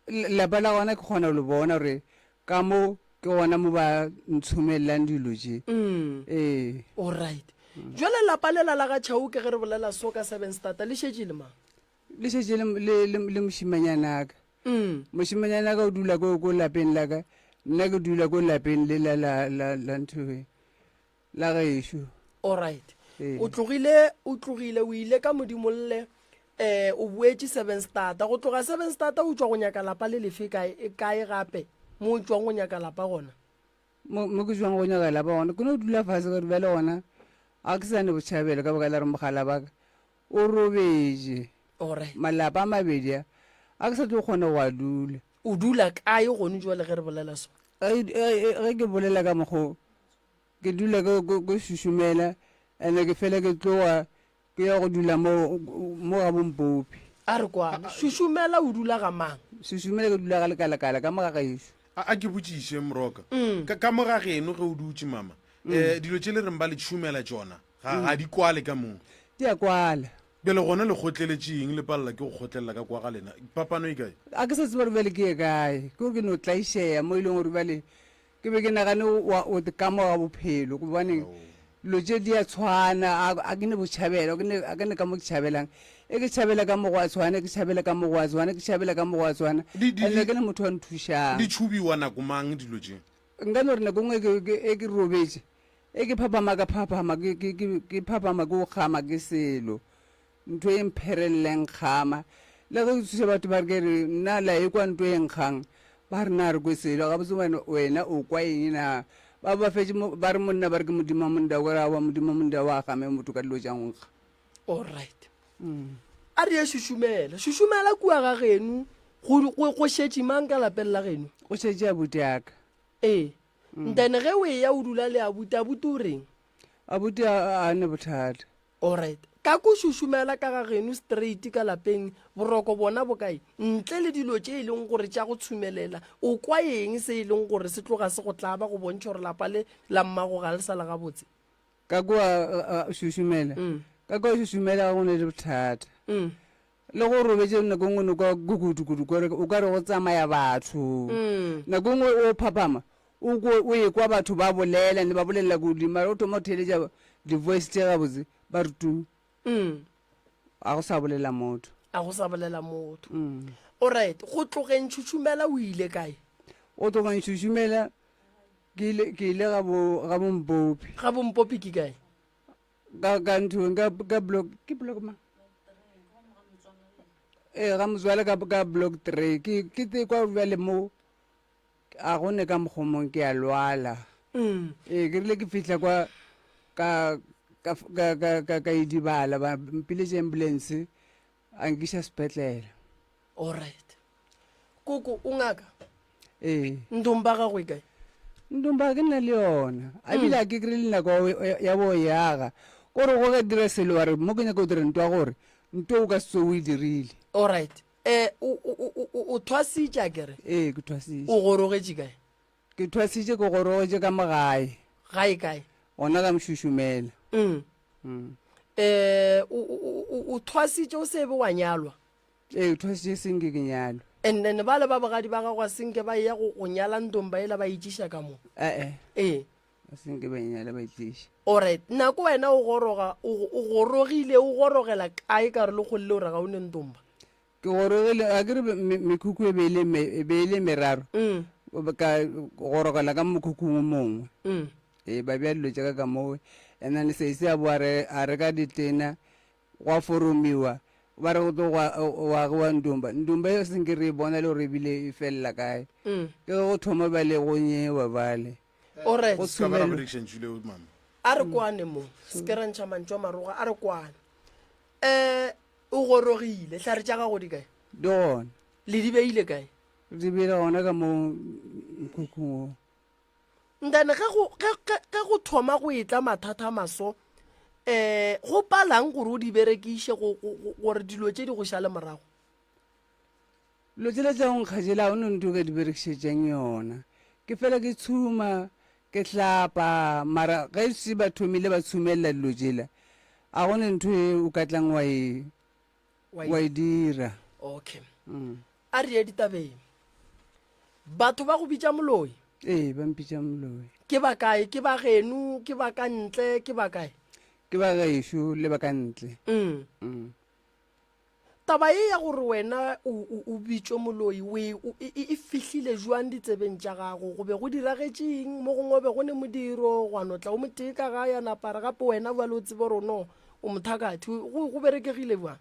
Lapa la gona ke kgona go le bona gore ka mo ke gona mo ba ntshumelelang dilo tše. Ee. Alright. Jwale lapa lela la ga Chauke ge re bolela so ka Sevenstata le šetše le mang? Le šetše le, le, le, le mošemanyanaka. Mm. Mošemanyanaka o dula ko, ko lapeng la ka, nna ke dula ko lapeng le la, la, la, la ntho la gešo. Alright. Ee. O tlogile, o tlogile, o ile ka Modimolle, eh, o boetše Sevenstata. Go tloga Sevenstata o tšwa go nyaka lapa le lefe kae, e kae gape mo o tšwang go nyaka lapa gona? Mo, mo ke tšwang go nyaka lapa gona, ke no dula fase ka re bjale gona ga ke sa ne botšhabelo ka baka la gore mogala ba ka O robetše. Alright. Malapa a mabedi a, a ke sa tlo kgona go a dula. O dula kae gone jwale ge re bolela so? Ge, ge, ge ke bolela ka mokgo, ke dula ke, ke, ke šušumela, ene ke fela ke tloga ke ya go dula mo, mo ga bompopi. A re kwane. Šušumela o dula ga mang? Šušumela ke dula ga lekalakala ka mo ga gešo. A, a ke botšiše, Moroka. Ka, ka mo ga geno ge o dutše, mama, um dilo tše le reng ba le tšhumela tšona, Ga, ga di kwale ka moo. Di a kwala. Bjale gona le kgotleletše eng le palela ke go kgotlelela ka kwa ga lena? Phapano e kae? A ke sa tseba gore bjale ke ye kae. Ke gore ke no tlaišega mo e leng gore bjale ke be ke nagane wa, o ka mo ga bophelo gobane dilo tše di a tshwana. A, a ke ne botšhabelo, a ke ne, a ke ne ka mo ke tšhabelang. E ke tšhabela ka mo go a tshwana, ke tšhabela ka mo go a tshwana, ke tšhabela ka mo go a tshwana. Di, di, And-e di, ke ne motho wa nthušang. di tšhubiwa nako mang dilo tše? Nka no re nako nngwe ke, ke, e ke robetše, E ke phaphama ka phaphama ke, ke, ke, ke phaphama ke o kgama ke selo. Ntho e mpherelele nkgama. Le ge ke thuša batho ba re ke re nna la ekwa nto e nkgang, ba re na re kwe selo. Gabotse wena, wena o kwa eng na? Ba ba fetše mo, ba re monna ba re ke Modimo wa monna, o ka re aowa Modimo wa monna wa game motho ka dilo tša go nkga. Alright. A re ye šušumela. Šušumela kua ga geno, go, go, go šetše mang ka lapeng la geno? Go šetše abuti a ka. Ee. Then ge o eya o dula le abuti, abuti o reng? Abuti a a ne bothata. Alright. Ka ko šušumela ka ga geno straight ka lapeng, boroko bona bo kae? Ntle le dilo tše e leng gore tša go tshumelela, o kwa eng se e leng gore se tloga se go tlaba go bontšha gore lapa le la mmago ga le sa le gabotse? Ka kua šušumela, ka kua šušumela ga go ne le bothata. Le go robetše nako nngwe no kwa kukudukudu kore o ka re go tsamaya batho. Nako nngwe o phaphama o ko o ekwa batho ba bolela ne ba bolelela kudu mara o thoma go theeletša di-voice tše gabotse ba re tu. Ga go sa bolela motho. A go sa bolela motho. Alright, go tlogeng Tšhutšhumela o ile kae? Go tlogeng Tšhutšhumela ke ile ke ile ga bo ga boMpopi. Ga boMpopi ke kae? Ka ka nthong ka ka block ke block ma ee ga motswala ka ka block 3 ke ke te kwa bjale mo a go ne ka mokgomong ke a lwala ee ke rile ke fihla kwa ka ka ka ka ka ka idibala ba mpiletše ambulance a nkiša sepetlele Alright. Koko, o ngaka? Ee. Ndomba gago e kae? Ndomba ke nna le yona. A bile a ke kry le nako ya bo yaga. Kore go ka dira selo wa re mo ke nyaka go dira ntwa gore nto o ka se o e dirile. Alright. Eh o o o o thwasitše a kere? Ee, ke thwasitše. O gorogetše kae? Ke thwasitše ke gorogetše ka mo gae. Gae kae? Gona ka Mšušumela. Mm. Mm. Eh o o o thwasitše o se be wa nyalwa? Ee, o thwasitše seng ke ke nyalwe. And then bale ba bogadi ba gago a senke ba eya go go nyala ntomba ela ba itšiša ka mo? Eh-eh. Ee. A senke ba e nyala ba itšiša. Alright, nako wena o goroga, o o gorogile, o gorogela kae ka re le kgole le gore ga o ne ntomba? Ke gorogile, a ke re mekhukhu e be e le me, e be e le meraro. Mm. Ka gorogela ka mokhukhung o mongwe. Mm. Ee, ba bea dilo tša ka ka moo. And then sesi a boa re, a reka ditena, gwa foromiwa, ba re go tlo gwa, gwa agiwa ndomba. Ndomba e senke re e bona le gore ebile e felela kae. Mm. Ke ge go thoma bjale go nyewa bjale. Alright. Go Se ka ba ra tshomelwa. bolediša ntšu leo, mama. A re kwane mo, se ke ra ntšha mantšu a maroga, a re kwane. Um o gorogile, hlare tša gago di kae? Di gona. Le di beile kae? Re di beile gona ka mo mokhukhung wo. Then ge go, ge, ge, ge go thoma go etla mathata a maso, um go palang gore o di berekiše go, go, go, gore dilo tše di go šale morago? Dilo tšela tša go nkga tšela ga go no ntho o ka di berekišetšang yona. Ke fela ke tshuma, ke hlapa, mara ge se ba thomile ba tshumelela dilo tšela, a go ne ntho e o ka tlang wa e, wa e dira. Okay. Mm. A re ye ditabeng. Batho ba go bitša moloi? Ee, ba mpitša moloi. Ke ba kae? Ke ba geno? Ke ba ka ntle? Ke ba kae? Ke ba gešo le ba ka ntle. Mm. Mm. Taba ye ya gore wena o, o, o bitšwe moloi, o e, o, e, e fihlile jwang ditsebeng tša gago? Go be go diragetše eng? Mo gongwe be go ne modiro, gwa no tla o motee ka gae, a napa a re gape wena bjale o tsebe gore no o mothakathi. Go, go berekegile bjang?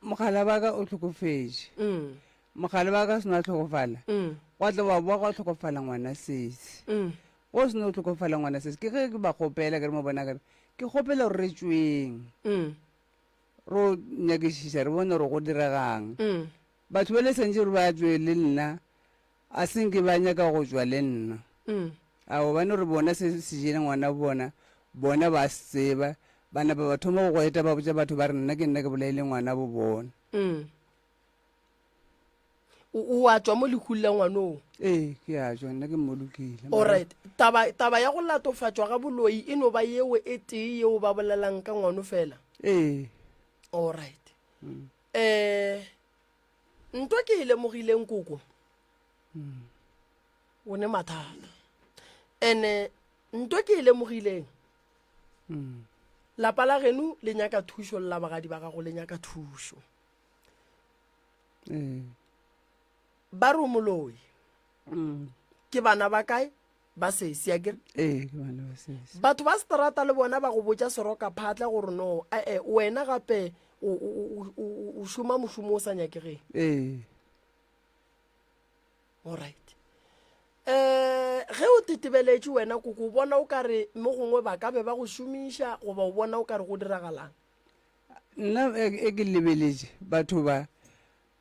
Mogala wa ka o hlokofetše. Mm. Mogala wa ka o seno a hlokofala, Mm. gwa tla wa boa gwa hlokofala ngwana sesi. Mm. Go seno hlokofala ngwana sesi, ke ge ke ba kgopela ke re mo bona ke re, ke kgopela gore re tšweng. Mm. Ro nyakišiša re bone gore go diregang. Mm. Batho ba le santše gore ba tšwe le nna, a se nke ba nyaka go tšwa le nna. Mm. A gobane gore bona se se jele ngwana bona, bona ba se tseba, ba napa ba thoma go gweta ba botša batho ba re nna ke nna ke bolaile ngwana bo bona. Mm. O, o a tšwa mo lehung la ngwanoo? Ee, ke a tšwa, nna ke mmolokile. Alright. Taba, taba ya go latofatšwa ga boloi e no ba yeo e tee yeo ba bolelang ka ngwano fela? Ee. Alright. Mm. Eh, nto ke e lemogileng koko, Mm. o ne mathata. Ene nto ke e lemogileng, Mm. lapa la geno le nyaka thušo le la bagadi ba gago le nyaka thušo. Ee. Ba re o moloi. Mm. Ke bana ba kae? Ba sesi, akere? Ee, ke bana ba sesi. Batho ba seterata le bona ba go botša seroka phatla gore no, ee, wena gape o, o, o, o, o šoma mošomo o sa nyakegeng. Ee. Alright. Eh, ge o tetebeletše wena koko, o bona o ka re mo gongwe ba ka be ba go šomiša goba o bona o ka re go diragalang? Nna e, e ke lebeletše batho ba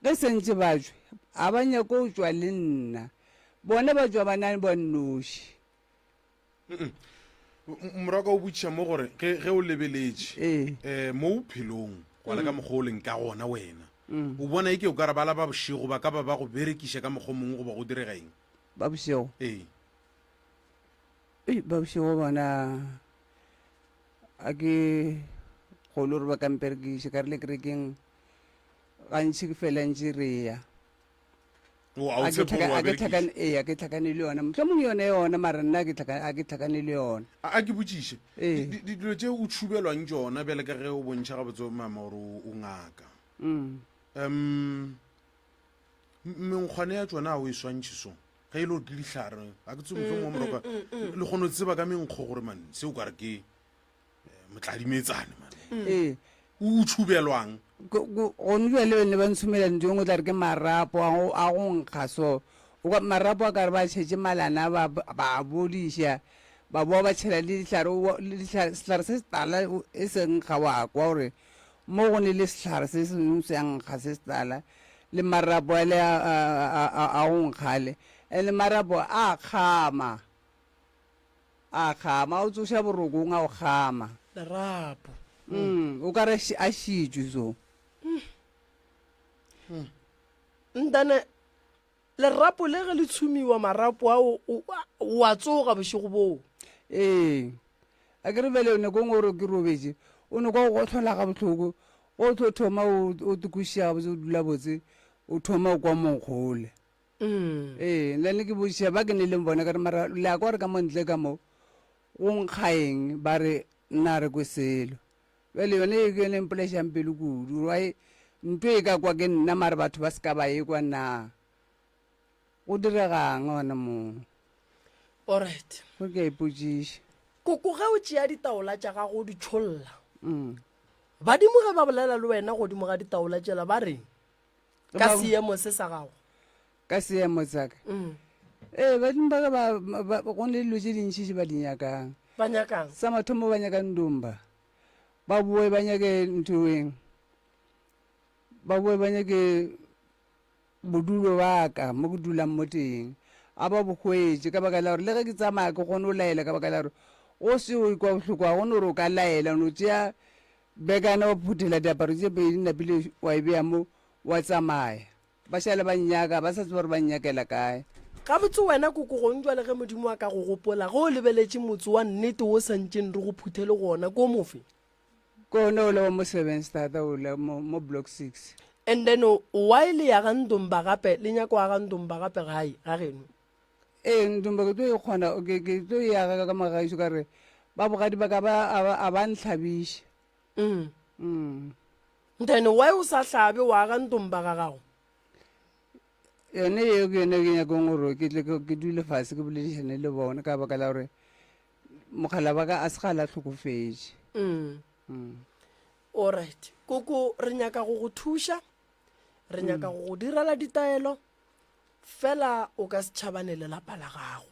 ge sentše ba tšwe, a ba nyake go tšwa le nna. Bona ba tšwa ba na ba nnoši. Moraka o botšiša mo gore ge, ge o lebeletše Ee. eh, mo bophelong go ya le ka mokgwa o leng ka gona wena, Mm. o bona eke o ka re bala ba bošego ba ka ba ba go berekiša ka mokgwa o mongwe goba go direga eng? Ba bošego? Ee. Ei, ba bošego bona a ke kgolo gore ba ka mperekiša ka re le kerekeng gantši ke fela ntše re ya. O, a o A ke tshepe gore tlhaka- wa a ke berekiša? tlhakane- ee, a ke tlhakane le yona mohlomong yone yona mara nna ke tlhaka- a ke tlhakane le yona. A a ke botšiše, Ee. di- di- dilo tše o tšhubelwang tšona bjale ka ge o bontšha gabotse mama gore o o ngaka, Mm. um menkgwane ya tšona a o e swantšhe so ge e le gore ke dihlare a ke tsebe mohlomongwe moroka le kgone go tseba ka menkgo gore man se o kare ke eh, motladimetsane man Ee. o tšhubelwang Gone bjale ne ba ntshumela ntho engwe o tla re ke marapo a go a go nkga so o ka marapo a kare ba tšhetše malana ba ba a bodiša ba boa ba tšhela le dihlare o le dihlare sehlare se setala e se nkga wa kwa gore mo go ne le sehlare se sengwe se a nkga se setala le marapo ale a a a a go nkga ale and marapo a kgama A kgama, a o tsoša borokong, a o kgama. Lerapo. Mm, o ka re a šitšwe so. Ntane, lerapo le ge le tshumiwa marapo ao, o, o a tsoga bošego boo. Ee. A ke re bjale nako e nngwe o re ke robetše, o no kwa o gohlola gabohloko, ge o tlo thoma o, o tokošiša gabotse, o dula botse, o thoma o kwa monkgole. Ee, nna ne ke botšiša ba ke ne leng bona ka re mara le a kwa gore ka mo ntle ka mo go nkga eng ba re nna a re kwe selo. Bjale yone e ke yone e mpolaišang pelo kudu gore why ntho e ka kwa ke nna mara batho ba se ka ba e kwa na. Go diregang gona moo? Alright. Gore ke a ipotšiša. Koko ge o tšea ditaola tša gago o di tšholla, Mm. badimo ge ba bolela le wena godimo ga ditaola tšela ba reng? Ka seemo se sa gago? Ka seemo sa ka? Mm. Ee, badimo ba ka ba, ba, go ne dilo tše dintši tše ba di nyakang. Ba nyakang? Sa mathomo ba nyaka Ndumba. Ba boe ba nyake nthoeng. Ba boe ba nyake bodulo ba ka mo ke dulang mo teng. A ba bo hwetše ka baka la gore le ge ke tsamaya ke kgone go laela ka baka la gore go se o ikwa bohloko ga go no gore o ka laela o no tšea bekana wa phuthela diaparo tše pedi napile wa e bea mo wa tsamaya. Ba šale ba nnyaka, ba sa tseba gore ba nnyakela kae. Gabotse wena koko gong jwale ge Modimo a ka go gopola, ge o lebeletše motse wa nnete wo sa ntšeng re go phuthele go ona, ke o mofe? Ke ona ola wa mo Sevenstad ola mo, mo Block Six. And then why le ya ga Ndomba gape, le nyaka go aga Ndomba gape gae, ga geno? Ee, Ndomba ke tlo e kgona, ke, ke tlo e aga ka magaešo ka re ba bogadi ba ka ba, a ba, a ba ntlhabiše. Mm. Mm. Then why o sa hlabe wa aga Ndomba ga gago? Yone yeo ke yone ke nyakong gore ke tle ke dule fase ke boledišane le bona ka baka la gore mogala wa ka a se gale a hlokofetše. Mm. Mm. Alright. Koko re nyaka go go thuša, re nyaka go go direla ditaelo, fela o ka se tšhabane le lapa la gago.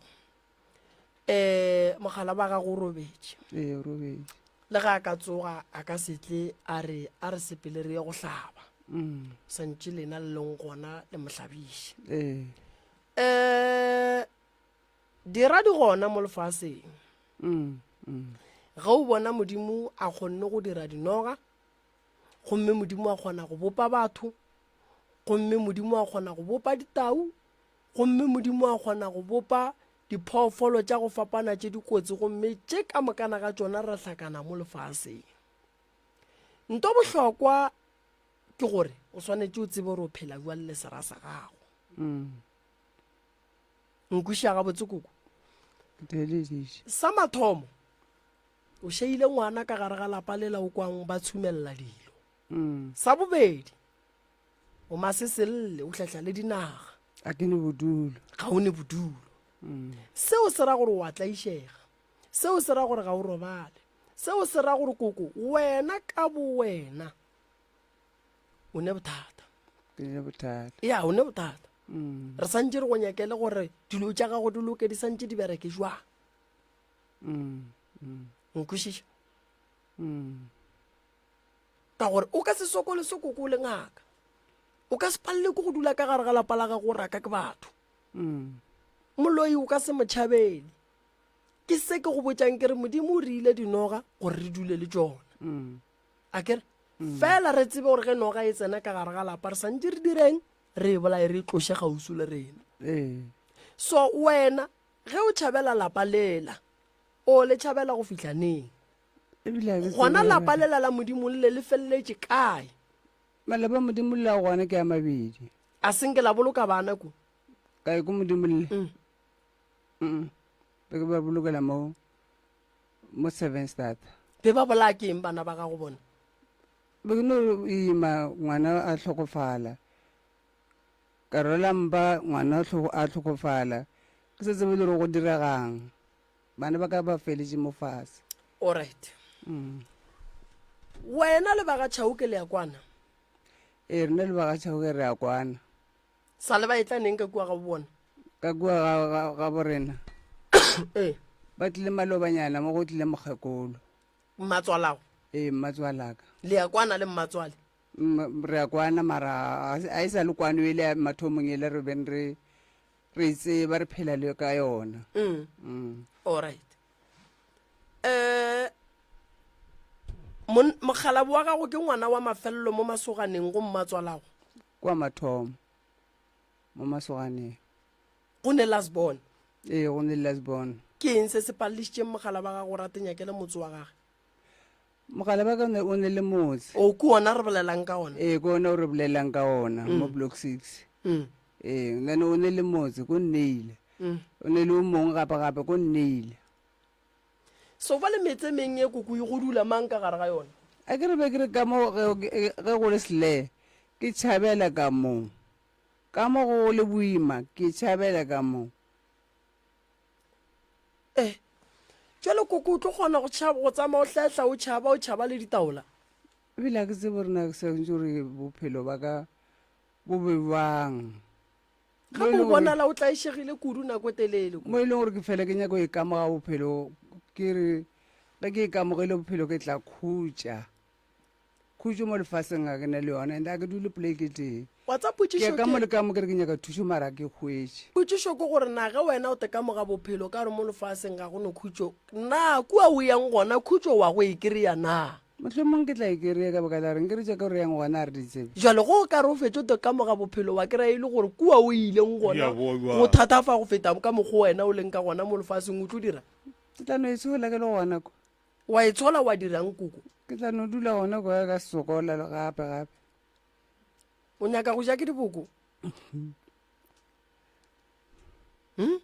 um mogala wa gago o robetše. Ee, o robetše. Le ge a ka tsoga a ka se tle a re a re sepele re ye go hlaba. Mm. Santše lena le leng gona le mo hlabiše. Ee. Um dira di gona mo lefaseng. Mm. Mm. Ge o bona Modimo a kgonne go dira dinoga, gomme Modimo a kgona go bopa batho, gomme Modimo a kgona go bopa ditau, Gomme Modimo a kgona go bopa diphoofolo tša go fapana tše dikotsi, gomme tše ka mokana ga tšona ra hlakana mo lefaseng. Nto bohlokwa ke gore o swanetše o tsebe gore o phela bjang le sera sa gago. Mm. Nkwešiša gabotse koko? Ke theeleditše. Sa mathomo, o šeile ngwana ka gare ga lapa lela o kwang ba tshumelela dilo. Mm. Sa bobedi, O maseselle, o hlahla le dinaga. A ke ne bodulo. Ga o ne bodulo. Mm. Seo se ra gore o a tlaišega. Seo se ra gore ga o robale. Seo se ra gore koko wena ka bo wena o ne bothata. Ke ne bothata. Ya, o ne bothata. Mm. Re santše re go nyakele gore dilo tša gago di loke di santše di bereke jwang. Mm. Mm. Nkwešiša? Mm. Ka gore o ka se sokole se koko o le ngaka. O ka se palele ke go dula ka gare ga lapa la gago o raka ke batho. Mm. Moloi o ka se mo tšhabele. Ke se ke go botšang ke re Modimo o re ile dinoga gore re dule le tšona. Mm. A ke re fela re tsebe gore ge noga e tsena ka gare ga lapa re santše re direng re e bolaye re e tloše kgauswi le rena. Ee. So wena ge o tšhabela lapa lela o le tšhabela go fihla neng? Ebile ga ke Gona tsebe lapa gore- lela la Modimo le le feleletše kae? Malapa a Modimo le la gona ke a mabedi. A se nke la boloka bana ko? Kae ko Modimo le? Mm. Mm. Be ke ba bolokela mo mo Sevenstad. Be ba bolaya ke eng bana ba gago bona? Be ke no ima ngwana a hlokofala. Ka rwala mpa ngwana a hlokofala. Ke sa tsebe le gore go diregang. Bana ba ka ba feletše mo fase. Alright. Mm. Wena le ba ga Chauke le ya kwana? Ee, rena le ba ga Chauke re a kwana. Sa le ba etla neng ka kua ga bona? Ka kua ga, ga, ga borena. Ee. Ba tlile malobanyana mo go tlile mokgekolo. Mmatswalago? Ee, mmatswalaka. Le ya kwana le mmatswale? Re a kwana mara a e sa le kwano ele ya mathomong ele re beng re re e tseba re phela le ka yona. Mm. Mm. Alright. Eh mokgalabo wa gago ke ngwana wa mafelelo mo masoganeng go mmatswalago? Kwa mathomo mo masoganeng. Go ne last born? Ee, go ne last born. Ke eng se se palelišitšeng mogala wa gago gore a tenyakele motse wa gage? Mogala wa ka o ne le motse. O ke ona re bolelang ka ona? Ee, ke ona o re bolelang ka ona mm. mo block 6. Mm. Ee, then o ne le motse ko nneile. Mm. O ne le o mongwe gape gape ko nneile. So ba le metse meng e koko e go dula mang ka gare ga yona? A ke re be ke re ka mo ge go le sle ke tšhabela ka mo. Ka mo go le boima ke tšhabela ka mo. Eh, jalo koko o tlo kgona go tšhaba go tsamaya o hlehla o tšhaba o tšhaba le ditaola? Ebile ga ke tsebe gore na ke swanetše gore bophelo ba ka bo be bjang. Gape o bonala o tlaišegile kudu nako e telele. Mo e leng gore ke fela ke nyaka go ikamoga bophelo. Ke re ge ke ikamogile bophelo ke tla khutša. Khutšo mo lefaseng ga ke na le yona and a ke dule poleke tee. Wa tsa Ke ya potšišo ka mo ke le ka mo ke re ke nyaka thušo mara ga ke hwetše. Potšišo ke gore na ge wena o tekamoga bophelo ka gore mo lefaseng ga go no khutšo, na kua o yang gona khutšo wa go e kry-a na? Mohlomong ke tla e kry-a ka baka la gore nkere tša ka re yang gona ga re di tsebe. Jwale ge o ka re o fetše o tekamoga bophelo wa kry-a e le gore kua o ileng gona Ya boa go thatafa go feta ka mokgwa wena o leng ka gona mo lefaseng, o tlo dira? Ke tla no e tshola ke le gona kwa. Wa e tshola wa dirang koko? Ke tla no dula gona kwa ka sokola gape gape. O nyaka go ja ke diboko? Hmm?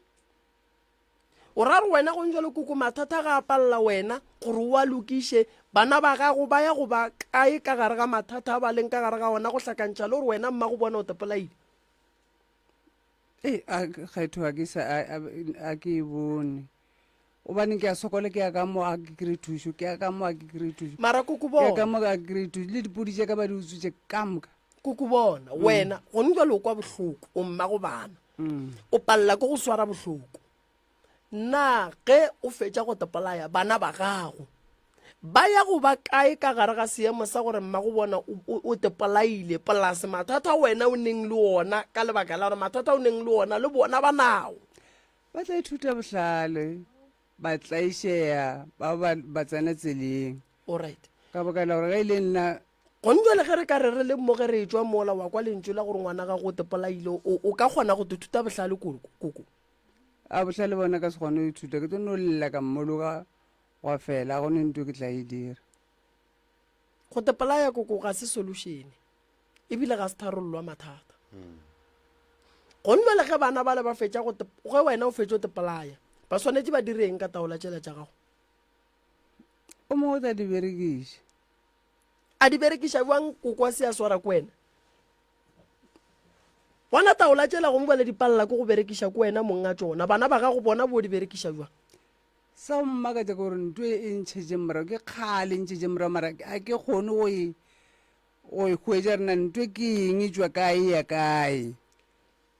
O ra re wena go njalo koko mathata ga a palela wena gore o a lokiše bana ba gago ba ya go ba kae ka gare ga mathata a ba leng ka gare ga ona go hlakantšha le gore wena mma go bona o tepolaile? Ee, a kgetho a ke sa a ke e bone. Gobane ke a sokola ke ya ka mo a ke kry thušo, ke ya ka mo a ke kry thušo. Mara koko Ke ya bona. ka mo a ke kry thušo le dipodi tša ka ba di utswitše ka moka. Koko bona, wena gone jwale o kwa bohloko, o mmago bana. O palela ke go swara bohloko. Na ge o fetša go tepolaya bana ba gago, ba ya go ba kae ka gare ga seemo sa gore mmago bona o, o, o tepolaile, polase mathata a wena o neng le ona ka lebaka la gore mathata o neng le ona le bona ba nao? Ba tla ithuta bohlale, ba tlaišega, ba ba ba tsena tseleng. Alright. Ka baka la gore ge e le nna. Gone jwale ge re ka re re le mo ge re etšwa mola wa kwa lentšu la gore ngwana gago o tepolaile, o, o ka kgona go te thuta bohlale koko, koko? A bohlale bona ka se kgone go ithuta, ke tlo no lla ka mmoloka gwa fela, ga go ne ntho ke tla e dira. Go tepolaya koko ga se solution. Ebile ga se tharollo ya mathata. Gone jwale ge bana bale ba fetša go ge wena o fetša o tepolaya, ba swanetše ba dire eng ka taola tšela tša gago? O mongwe o tla di berekiša. A di berekiša bjang koko a se a swara ke wena? Bona taola tšela gongwe bjale di palela ke go berekiša ke wena mong a tšona. Bana ba gago bona bo di berekiša bjang? Sa go mmakatša ke gore nto e ntšhetše morago ke kgale e ntšhetše morago mara ga ke kgone go e Go e hwetša rena ntwe ke eng, e tšwa kae, e ya kae?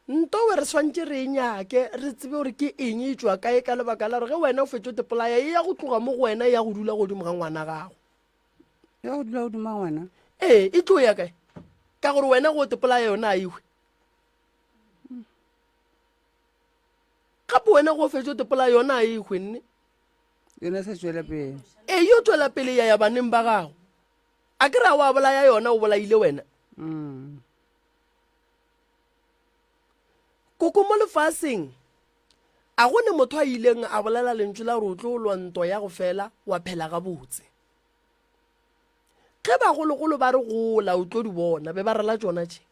Ntowe re swantše re e nyake, re tsebe gore ke eng, e tšwa kae, ka lebaka la gore ge wena o fetša o tepolaya, e ya go tloga mo go wena e ya go dula godimo ga ngwana gago. E ya go dula godimo ga ngwana? Ee, e tlo ya kae? Ka gore wena ge o tepolaya yona a e hwe. Gape wena ge o fetša o tepolaya yona a e hwe nne. Yona e sa tšwela pele. Ee, yo tšwela pele ya ya baneng ba gago. A ke re a wa bolaya yona, o bolaile wena. Mm. Koko mo lefaseng a go ne motho a ileng a bolela lentšu la gore o tlo lwa ntwa ya go fela wa phela gabotse. Ge bagologolo ba re gola o tlo di bona, be ba rela tšona tše.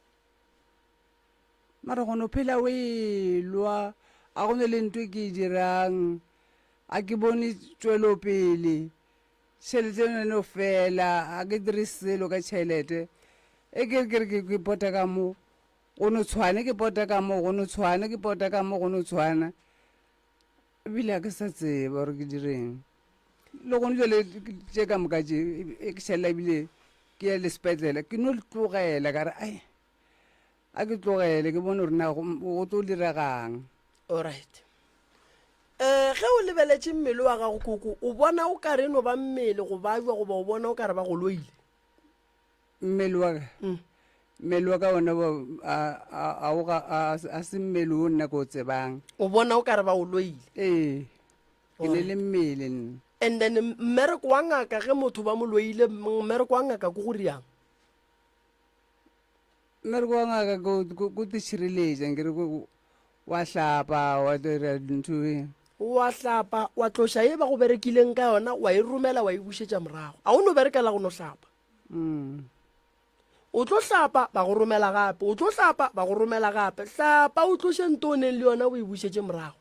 Mara go no phela o elwa, a go ne le ntho e ke e dirang, a ke bone tšwelopele. Tšhelete e no fela, ga ke dire selo ka tšhelete. E ke re ke re ke ke pota ka mo, go no tshwana, ke pota ka mo, go no tshwana, ke pota ka mo, go no tshwana. Ebile ga ke sa tseba gore ke direng. Le gone jale tše ka moka tše, e ke šalela ebile ke ya le sepetlele, ke no tlogela ka re ai, a ke tlogele ke bone gore na go tlo diregang. Alright. Um ge o lebeletše mmele wa gago koko, o bona o kare e no ba mmele go bajwa goba o bona o kare ba go loile? Mmele wa ka? Mm. Mmele wa ka ona a, a, a, a se mmele o nna ke o tsebang. O bona o kare ba o loile? Ee, ke ne le mmele nna. And then mmereko wa ngaka ge motho ba mo loile, mmereko wa ngaka ke go riang? Mmereko wa ngaka ke go te šireletša, nkere wa hlapa, wa dira dintho e. Wa hlapa, wa tloša ye ba go berekileng ka yona, wa e romela, wa e bušetša morago. A o no berekela go no hlapa. Mm. O tlo hlapa, ba go romela gape. O tlo hlapa, ba go romela gape. Hlapa, o tloše nto o neng le yona, o e bušetše morago.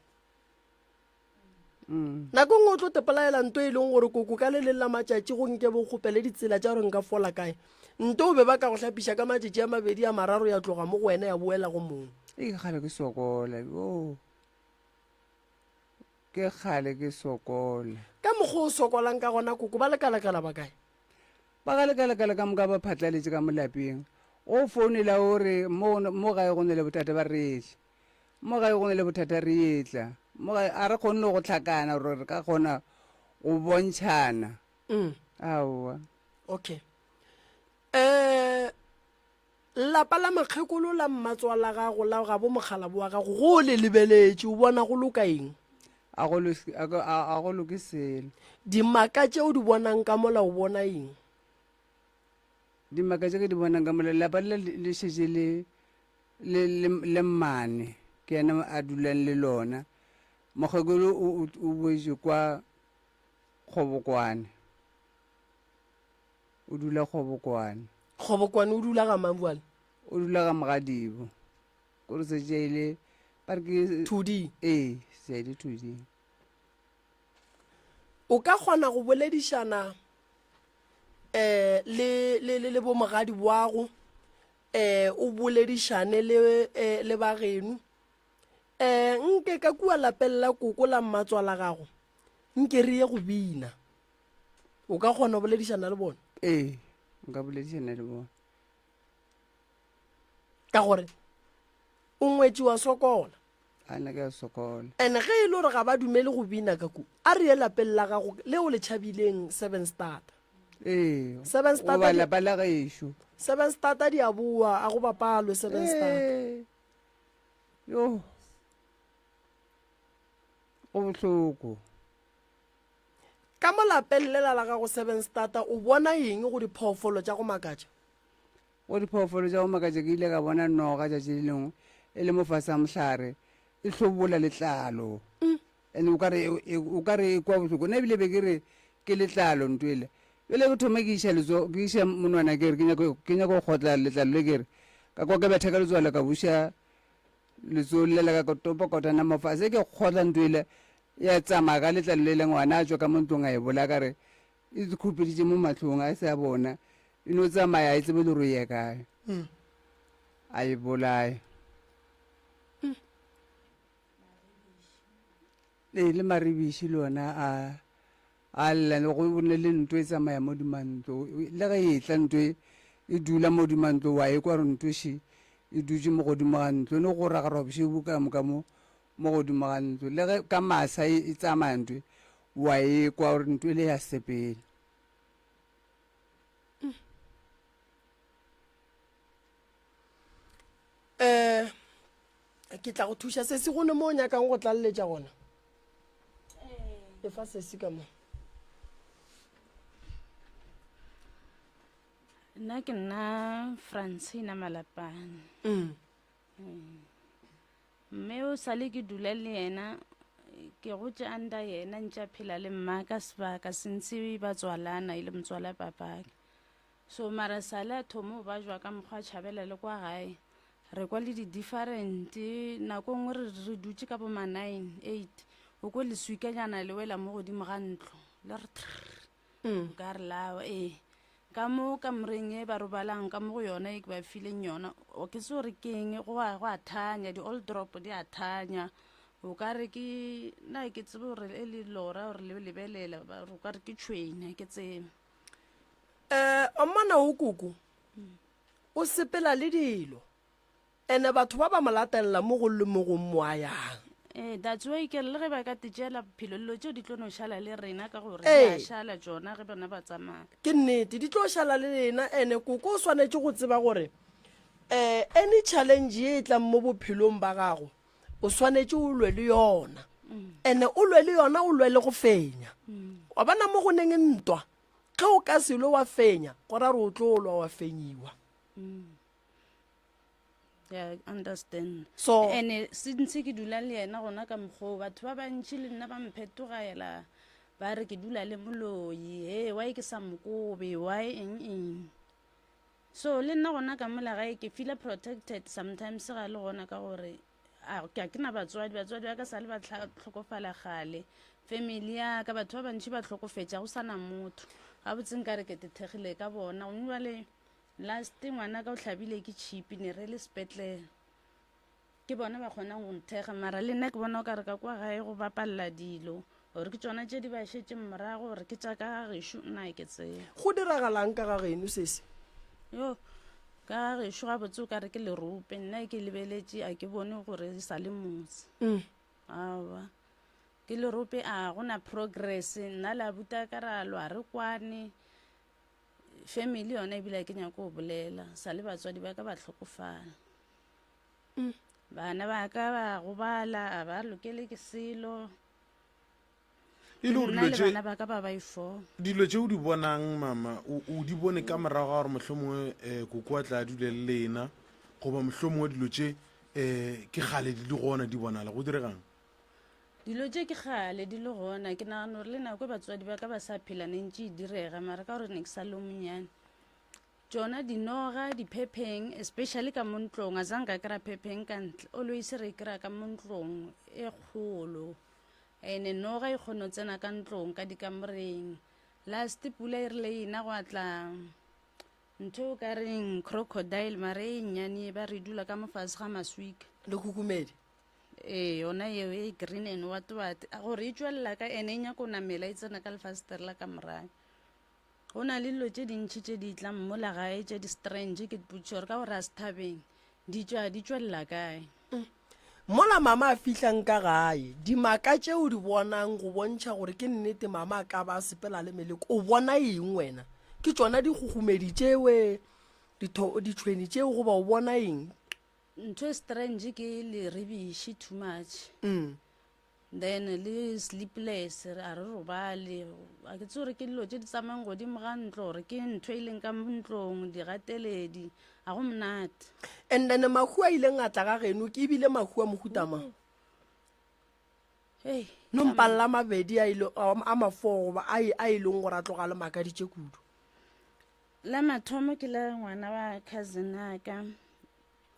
Mm. Nako nngwe o tlo tepolaela nto e leng gore koko ka le leng la matšatši go nke bo kgopele ditsela tša gore nka fola kae. Nto o be ba ka go hlapiša ka matšatši a mabedi a mararo ya tloga mo go wena ya boela go mongwe. E ke kgale ke sokola, yo. Ke kgale ke sokola. Ka mokgwa o sokolang ka gona koko ba lekalekala ba kae? Ba ka lekalekala ka moka ba phatlaletše ka mo lapeng. O founela o re mo mo gae go ne le bothata ba re etla. Mo gae go ne le bothata re etla. Mo gae a re kgone le go hlakana gore re ka kgona Go bontšhana. Mm. Aowa. Okay. Um lapa la makgekolo la mmatswala gago la gabo mokgalabo wa gago go o le lebeletše o bona go loka eng? A go a go loke selo. Dimaka tše o di bonang ka mola o bona eng? Dimaka tše ke di bonang ka mola lapa le le šetše le le le le mmane ke yena a dulang le lona. Mokgekolo o o boetše kwa Kgobokwane. O dula Kgobokwane. Kgobokwane o dula ga mang bjale? O dula ga Mogadibo. Kore se a ile ba re ke Thuding. Ee, se a ile Thuding. O ka kgona go boledišana eh le le le le bo mogadi wago eh o boledišane le eh, le bageno eh nke ka kua lapeng la koko la mmatswala gago nke re ye go bina o ka kgona go boledišana le bona ee nka boledišana le bona ka gore o ngwetši wa sokola a nna ke a sokola and ge e le gore ga ba dumele go bina ka ku a re ye lapeng la gago leo le tšhabileng seven starter ee Seven Star goba di- lapa la gešo seven starter di a boa a go bapalwe seven starter Ee. yo go bohloko Ka mo lapeng lela la gago Seven Starter o bona eng go diphoofolo tša go makatša? Go diphoofolo tša go makatša ke ile ka bona noga tšatši le lengwe e le mo fase ga mohlare e hlobola letlalo and o ka re o ka re e kwa bohloko nna ebile be ke re ke letlalo nto ele bjale ke thoma ke iša letsogo ke iša monwana ke re ke nyako ke nyako go kgotla letlalo le ke re ka kwa ke betha ka letswalo ka buša letsogo le la ka topa kotana mo fase ke kgotla nto ele Ya tsamaya ka letlalo le le ngwana a tšwa ka mo ntlong a e bolaya ka re e khupeditše mo mahlong a se a bona e no tsamaya a e tsebe le gore o ye kae a e bolaya ee le maribiši le ona a a lla le go ne le ntho e tsamaya mo dimantlo le ge e tla ntho e e dula mo dimantlo wa e kwa gore ntho še e dutše mo godimo ga ntlo ne go ragarwa bošego ka moka mo Mo godimo ga ntlo, le ge ka masa e, e tsamaya ntwe, wa e kwa gore ntwe le ya sepela. Um ke tla go thuša sesi go ne mo o nyakang go tlaleletša gona efa sesi ka mo nna ke nna francina malapane mm. Mme o sa le ke dula le yena, ke gotše under yena ntše a phela le mma ka sebaka since ba tswalana e le motswala papaka. So mara sale a thoma o ba jwa ka mokgwa a tšhabela le kwa gae. Re kwa le di-different, nako nngwe re re dutše ka bo ma nine, eight, o kwe leswikanyana le wela mo godimo ga ntlo, le re trrr. O ka re lawa ee ka mo kamoreng e ba robalang ka mo go yona e ke ba fileng yona o ke se gore ke eng go a go a thanya di-old drop di a thanya o ka re ke na ke tsebe gore e le lora gore le lebelela ba re o ka re ke tšhwene ke tsebe um omana o koko o sepela le dilo Ene batho ba ba mo latelela mo gong le mo gong mo a yang. Ee, that's why ke re le ge ba ka te tšeela bophelo dilo tšeo di tlo no šala le rena ka gore di Ee. a šala tšona ge bona ba tsamaya. Ke nnete, di tlo šala le lena. Ene koko o swanetše go tseba gore um any challenge ye e tlang mo bophelong ba gago, o swanetše o lwe le yona. Ene o lwe le yona, o lwe le go fenya. Wa bona mo go neng ntwa, ge o ka se lwe wa fenya, go ra gore o tlo lwa wa fenyiwa. Yeah, I understand. So- and since ke dula le yena gona ka mokgoo batho ba bantši le nna ba mphetogela ba re ke dula le moloi he why ke sa mokobe why eng eng so le nna gona ka mola gae ke feela protected sometimes ga le gona ka gore a ke ke na batswadi batswadi ba ka sa le ba tlhokofala gale family ya ka batho ba bantši ba tlhokofetša go sana motho gabotse nka re ke tethegile ka bona gomme bale Last ngwana ka o hlabile ke tšhipi ne re le sepetlele. Ke bona ba kgonang go nthekga mara le nna ke bona o ka re ka kwa gae go bapalela dilo gore ke tšona tše di ba šetšeng morago gore ke tša ka ga gešo nna ke tsebe. Go diragalang ka ga geno sesi? Yo ka ga gešo gabotse o ka re ke lerope nna ke lebeletše a ke bone gore e sa le motse. Mm. Aowa. Ke lerope a go na progress, nna le abuti ka ra lwa re kwane. Family yona ebile a ke nyako go bolela, sa le batswadi ba ka ba hlokofala. Bana ba ka ba gobala, a ba lokele ke selo. E le gore Nna dilo le tše bana ba ka ba ba i-four. dilo tše o di bonang mama o o di bone ka morago ga gore mohlomongwe um koko a tla a dule le lena goba mohlomongwe dilo tše um ke kgale di le gona di bonala go diregang? Dilo tše ke kgale di le gona ke nagana gore le nako e batswadi ba ka ba sa phela ne ntše e direga mara ka gore ne ke sa le o monyane tšona dinoga diphepheng especially ka mo ntlong a zanka kry-a phepheng ka ntle always re e kry-a ka mo ntlong e kgolo Ene noga e kgono tsena ka ntlong ka dikamoreng. Last pula e rile ena gwa tla ntho o ka reng crocodile mare e nnyane e ba re dula ka mo fase ga maswika. Le khukhumedi? Ee, yona eo e green and what what. A gore e tšwelela ka ene e nyako namela e tsena ka lefastere la ka morago. Go na le dilo tše dintši tše di tlang mola gae tše di strange ke ipotšiša gore ka gore a se thabeng di tšwa di tšwelela kae. Mola mama a fihlang ka gae, dimaka tše o di bonang go bontšha gore ke nnete mama a ka ba a sepela le meleko, o bona eng wena? Ke tšona dikgogomedi tšewe, ditšhweni tšeo goba o bona eng? Ntho e strange ke leribiši too much. Then le sleepless, a re robale. A ke tsebe gore ke dilo tše di tsamayang godimo ga ntlo gore ke ntho e leng ka mo ntlong, digateledi. A go monate. And then mahu a ileng a tla ga geno ke ebile mahu a mohuta mang? Hei. No mpalla mabedi a ile a mafoo goba a a e leng gore a tloga le makaditše kudu. La mathomo ke la ngwana wa cousin ya ka.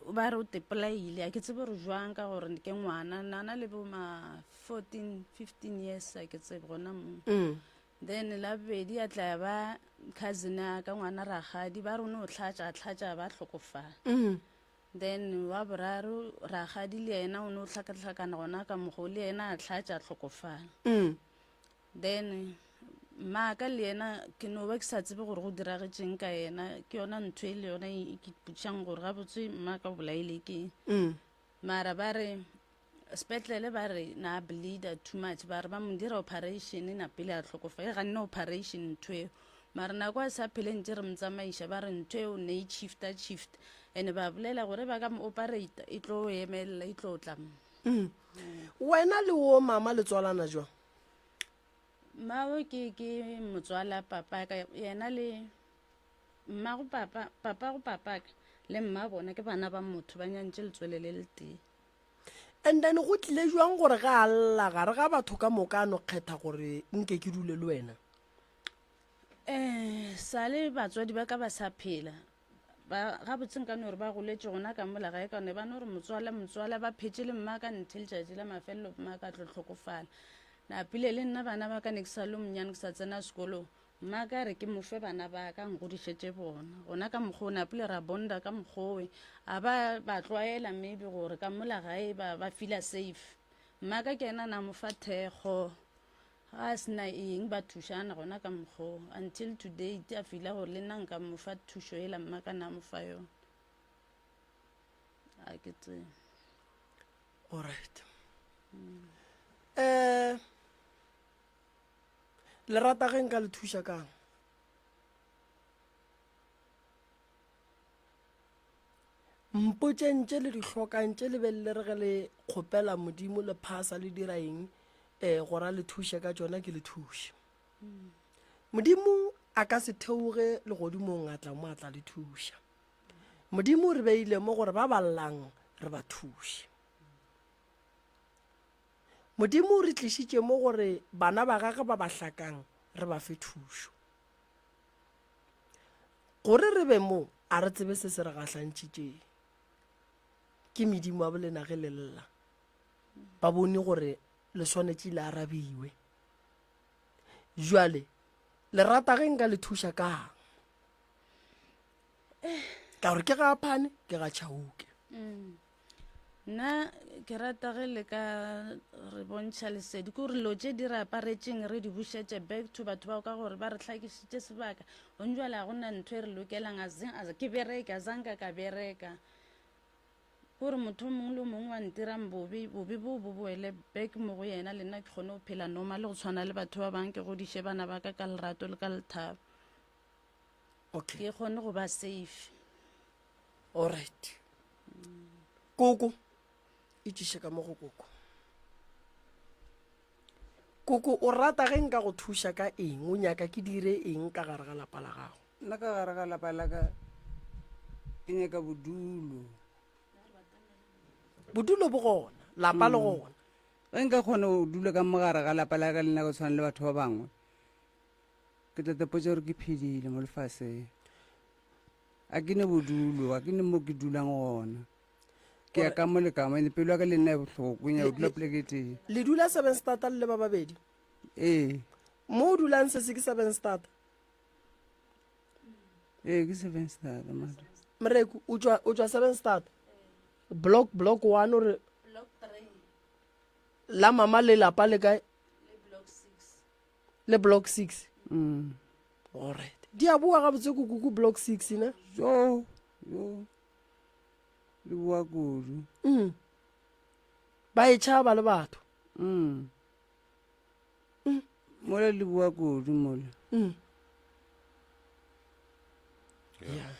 Ba re o tepolaile, a ke tsebe gore jwang ka gore ke ngwana, na na le bo ma 14, 15 years, a ke tsebe gona mo. Mm. Then la bobedi a tla ya ba cousin ya ka ngwana rakgadi, ba re o no hlatša, a hlatša ba hlokofala. Mm. Then wa boraro rakgadi le yena o no hlakahlakana gona ka mokgwa o, le yena a hlatša a hlokofala. Mm. Then mmaaka le yena ke no ba ke sa tsebe gore go diragetšeng ka yena, ke yona ntho e le yona e ke ipotšišang gore gabotse mmaaka o bolaile ke eng. Mm. Mara ba re sepetlele ba re na bleeder too much, ba re ba mo dira operation na pele a hlokofa, e ganne operation ntho eo. Mara nako a sa phele ntse re mo tsamaiša ba re ntho eo ne e shifta shift, and ba bolela gore ba ka mo operate e tlo emelela e tlo tla mo. Mm. Wena le wo mama le tswalana jwang? Mmago ke ke motswala papa ka yena le mmago papa papa go papa ka le mma bona ke bana ba motho ba nyantše letswele le letee. And then go tlile jwang gore ga a lla gare ga batho ka moka a no kgetha gore nke ke dule le wena? Eh sale batswadi ba ka ba sa phela Ba, gabotse nka no re ba goletše gona ka mola gae ka ne ba no re motswala, motswala, ba phetše le mma ka nthe letšatši la mafelelo mma ka tlo hlokofala. Napile le nna bana ba ka ne ke sa le monyane ke sa tsena sekolo, mma ka re ke mo fe bana ba ka nkgodišetše bona. Gona ka mokgwa o napile ra bonda ka mokgwa owe, a ba ba tlwaela maybe gore ka mola gae ba, ba feela safe. Mma ka ke yena na mo fa thekgo. Ga a se na eng ba thušana gona ka mokgwa wo until to date a fila gore le nna nka mo fa thušo yela mma ka na mo fa yona a ke tsebe. Alright. Eh le rata ge nka le thuša kang? Mpotšeng tše le di hlokang, tše le be le re ge le kgopela Modimo le phasa le dira eng um gore a le thuše ka tšona, ke le thuše. Modimo a ka se theoge legodimong a tla mo a tla le thuša. Modimo o re beile mo gore ba ba llang re ba thuše. Modimo o re tlišitše mo gore bana ba gagwe ba ba hlakang re ba fe thušo. Gore re be mo, a re tsebe se se re gahlantšitšeng. Ke medimo ya bolena ge le lla. Ba bone gore le swanetše le arabiwe. Jwale, le rata ge nka le thuša kang? Ka gore ke ga Phane, ke ga Chauke. Mm. Nna ke rata ge le ka re bontšha lesedi, ke gore dilo tše di re aparetšeng re di bušetše back to batho bao ka gore ba re hlakišitše sebaka. Gong jwale ga gona ntho e re lokelang, a ke bereke, a zanka ka bereka. Gore motho o mongwe le o mongwe wa ntirang bobe, bobe boo bo boele back mo go yena, le nna ke kgone go phela normal go tshwana le batho ba bangwe, ke godiše bana ba ka ka lerato le ka lethabo. Okay. Ke kgone go ba safe. Alright. Koko, itšiše ka mo go koko. Koko, o rata ge nka go thuša ka eng? O nyaka ke dire eng ka gare ga lapa la gago? Nna ka gare ga lapa la ka ke nyaka bodulo. Bodulo bo gona, lapa le gona. Ge nka kgona go dula ka mo gare ga lapa la ka le nna go tshwana le batho ba bangwe, ke tla tepotša gore ke phedile mo lefaseng. A ke ne bodulo, a ke ne mo ke dulang gona. Ke ya ka mo le ka mo, ene pelo ya ka le nna e bohloko, ke nyaka go dula poleke e tee. Le dula Sevenstata le le ba babedi? Ee. Mo o dulang sese ke Sevenstata? Ee, ke Sevenstata mara. Moreku, o tšwa o tšwa Sevenstata? Block block 1 o re Block 3. La mama le lapa le kae? Le block 6. Le block 6. Mm. Alright. Di a boa gabotse ko kuku block 6 ne? Jo, jo. Le boa kudu. Mm. Ba e tšhaba le batho. Mm. Mm. Mola le boa kudu mola. Mm. Yeah.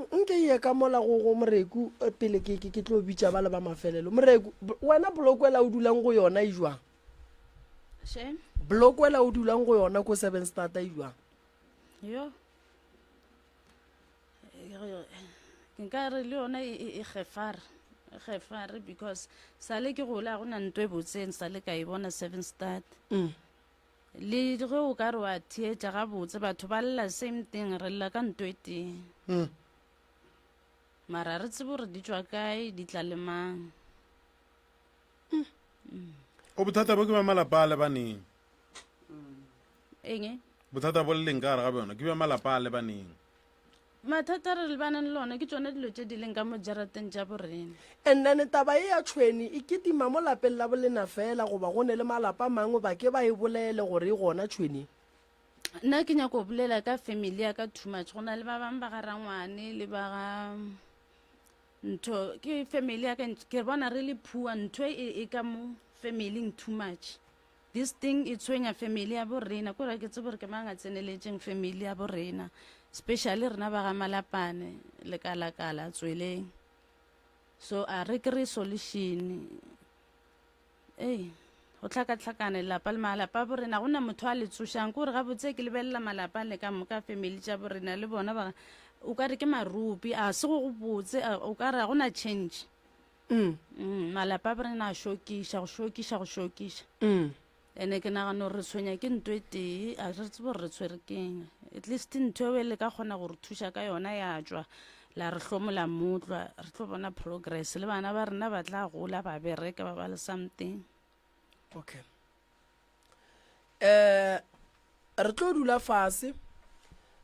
Nke ye ka mola go go Moreku eh, pele ke ke ke tlo bitša ba le ba mafelelo. Moreku, wena blokwela o dulang go yona e jwang? She? Blokwela o dulang go yona ko Seven Start e jwang? Yo. Ke nka re le yona e, e, e gefare. E gefare because sale ke gola go na ntwe botseng sale ka e bona Seven Start. Le ge o ka re wa theetša gabotse batho ba lla same thing re lla ka nto e tee. Mara re tsebe gore di tšwa kae di tla le mang. O bothata bo ke ba malapa a lebaneng. Eng? Bothata bo le leng ka gare ga bjona ke bja malapa a lebaneng. Mathata re lebaneng le ona ke tšona dilo tše di leng ka mo jarateng tša borena. And then taba ye ya tšhwene e kitima mo lapeng la bolena fela goba go ne le malapa a mangwe ba ke ba e bolele gore e gona tšhwene? Nna ke nyako bolela ka family ya ka too much. Go na le ba bangwe ba ga rangwane le ba ga ntho ke family ya ka ke bona re le poor ntho e, e ka mo family too much. This thing e tshwenya family ya bo rena kore ke tsebe gore ke mang a tseneletšeng family ya bo rena especially rena ba ga Malapane lekalakala tsweleng so a re kry solution ei go tlhakatlhakane lelapa le malapa a bo rena go na motho a le tsošang kore gabotse ke lebelela malapa le ka moka family tša bo rena le bona ba o ka re ke marupi a se go go botse o ka re ga go na change Mm. Mm, malapa a borena a šokiša go šokiša go šokiša Mm. ene ke nagana gore re tshwenya ke nto e tee a re tsebe gore re tshwere keng at least ntho eo le ka kgona go re thuša ka yona ya tšwa la re hlomola motlwa re tlo bona progress le bana ba rena ba tla gola ba bereka ba ba le something okay eh re tlo dula fase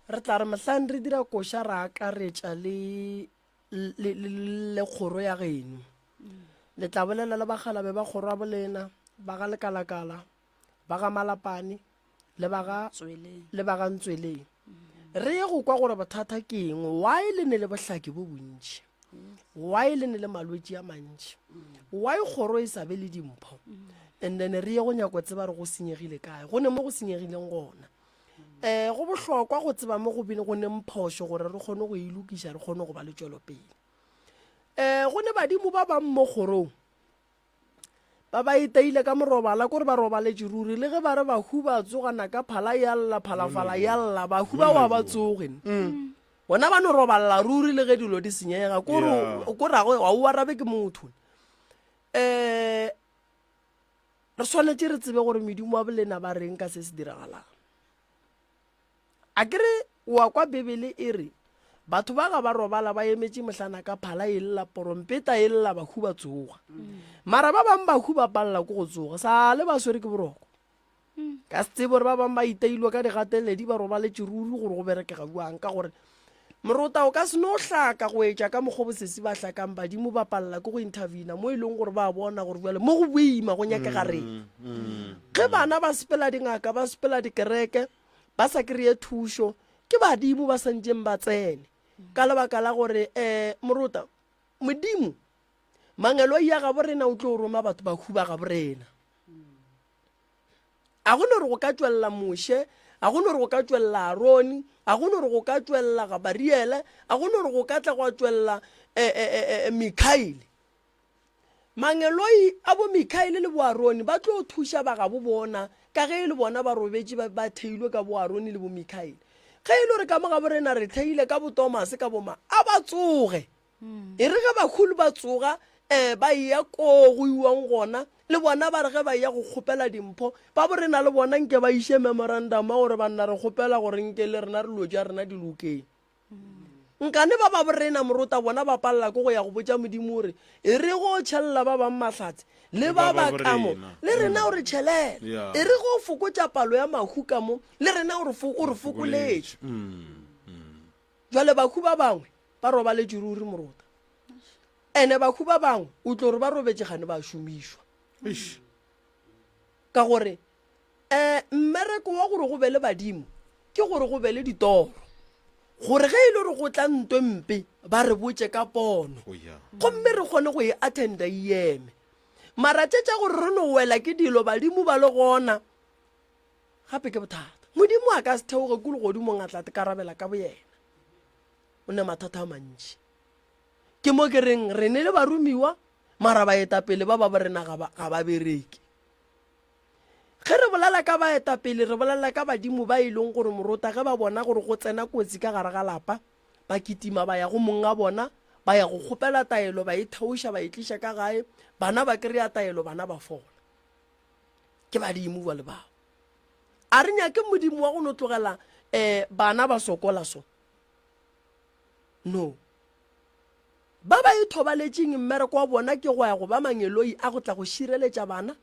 re tla re mohlang re dira koša ra akaretša le le, le, le kgoro ya geno. Le tla bolela le bakgalabe ba kgoro ya bolena, ba ga Lekalakala, ba ga Malapane, le ba ga le ba ga Ntsweleng. Re ye go kwa gore bothata ke eng, why le ne le bohlaki bo bontši, why le ne le malwetši a mantši, why kgoro e sa be le dimpho, and then re ye go nyako tseba re go senyegile kae, go ne mo go senyegileng gona. Um go bohlokwa go tseba mo go bile go neng phošo gore re kgone go e lokiša re kgone go ba le tšwelopele. Um go ne badimo ba bang mo kgorong ba ba iteile ka morobala kore ba robaletše ruri le ge ba re bahu ba tsogana ka phala ya lla phalafala ya lla bahu ba wa ba tsoge mm. bona ba no robalela ruri le ge dilo di senyega kore ga o arabe ke motho um Re swanetše re tsebe gore medimo wa bolena ba reng ka se se diragalang. A ke re wa kwa Bibele e re batho ba ga ba robala ba emetše mohlana ka phala e lla porompeta e lla bahu ba tsoga. Mara ba bang bahu ba palela ke go tsoga sa le ba swere ke boroko. Ka se tsebe gore ba bang ba iteilwe ka digateledi ba robaletše ruri gore go berekega bjang ka gore morota o ka se no hlaka go etša ka mokgwa bosesi ba hlakang badimo ba palela ke go intervena mo e leng gore ba bona gore bjale mo go boima go nyakega reng ge bana ba sepela dingaka ba sepela dikereke ba sa kry-e thušo ke badimo ba santšeng ba tsene ka lebaka la gore um morota modimo. Mangeloi a gabo rena o tlo roma batho bahu ba gabo rena. A go no re go ka tšwelela Moshe, a go no re go ka tšwelela Arone, a go no re go ka tšwelela Gabariele, a go no re go ka tla gwa tšwelela eh, eh, eh, Mikaele. Mangeloi a bo Mikaele le bo Arone ba tlo thuša ba gabo bona ka ge e le bona ba robetše ba, ba theilwe ka bo Arone le bo Mikaele. Ge e le gore ka mo gabo rena re theile ka bo Tomase ka bo ma, a ba tsoge. E re ge bahulu ba tsoga um ba eya koo go iwang gona, le bona ba re ge ba eya go kgopela dimpho, ba bo rena le bona nke ba iše memorandum ya gore banna re kgopela gore nke le rena re lo ja rena di lokeng. Nkane ba ba bo rena morota bona ba palela ke go ya go botša Modimo gore e re go tšhelela ba bang mahlatse le ba ba ka mo le rena o re tšhelele, e re go fokotša palo ya mahu ka mo le rena o re fokoletše. Jwale bahu ba bangwe ba robaletše ruri morota. Ene bahu ba bangwe o tlo re ba robetše gane ba šomišwa. Ka gore um mmereko wa gore go be le badimo ke gore go be le ditoro. Gore ge e le gore go tla ntwe mpe ba re botše ka pono. Oh, Gomme re kgone go e attenda e eme. Mara tše tša gore re no wela ke dilo badimo ba le gona Gape ke bothata. Modimo a ka se theoge ko legodimong a tla karabela ka boyena. O ne mathata a mantši. Ke mo ke reng re ne le baromiwa mara baetapele ba ba rena ga ba, ga ba bereke. Ge re bolela ka baetapele re bolela ka badimo ba e leng gore morota ge ba bona gore go tsena kotsi ka gare ga lapa ba kitima ba ya go monga bona ba ya go kgopela taelo ba e theoša ba e tliša ka gae bana ba kry-a taelo bana ba fola. Ke badimo bjale bao. A re nyake modimo wa go no tlogela um bana ba sokola so. No. Ba ba ithobaletšeng mmereko wa bona ke go ya go ba mangeloi a go tla go šireletša bana,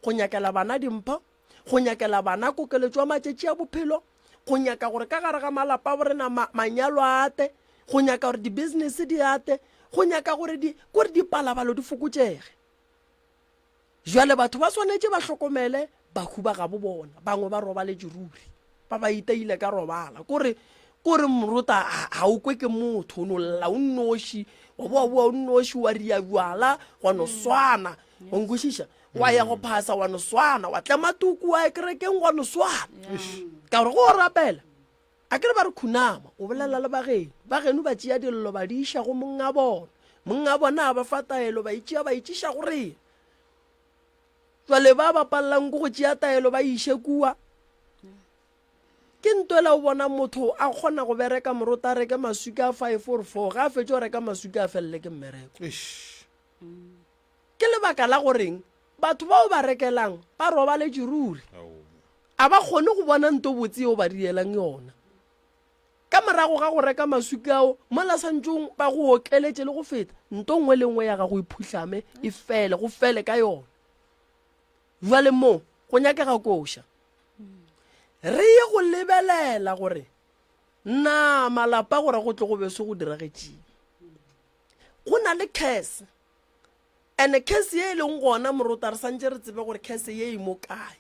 go nyakela bana dimpho, go nyakela bana kokeletšo ya matšatši a bophelo, go nyaka gore ka gare ga malapa a borena ma, manyalo a ate, go nyaka gore di-business di ate, go nyaka gore di, kore dipalabalo di fokotšege. Bjale batho ba swanetše ba hlokomele bahu ba gabo bona. Bangwe ba robaletše ruri, ba ba iteile ka robala. Kore, kore morota ga o kwe ke motho, o no lla o nnoši, wa boa boa o nnoši, wa ria bjala, wa no swana. Wa nkwešiša? Wa ya go phasa, wa no swana, wa tlema tuku, wa ya kerekeng, wa no swana. Ka gore go o rapela, A ke re ba re khunama, o bolela le bageno. Bageno ba tšea dillo ba di iša go monga bona. Monga bona a ba fa taelo, ba e tšea ba e tšiša go rena. Jwale ba ba palelang ke go tšea taelo ba e iše kua. Ke ntwela o bona motho a kgona go bereka morota a reke maswika a five or four, ge a fetša go reka maswika a felele ke mmereko. Ke lebaka la goreng batho bao ba rekelang ba robaletše ruri. A ba kgone go bona nto botse yeo ba dielang yona. Ka morago ga go reka maswika ao, mola santšong ba go okeletše le go feta, nto nngwe le nngwe ya gago e phuhlame, e fele, go fele ka yona. Bjale mo go nyakega koša. Re ye go lebelela gore na malapa gore go tle go be se go diragetšeng. Go na le curse. And-e curse ye e leng gona morota re santše re tsebe gore curse ye e mo kae.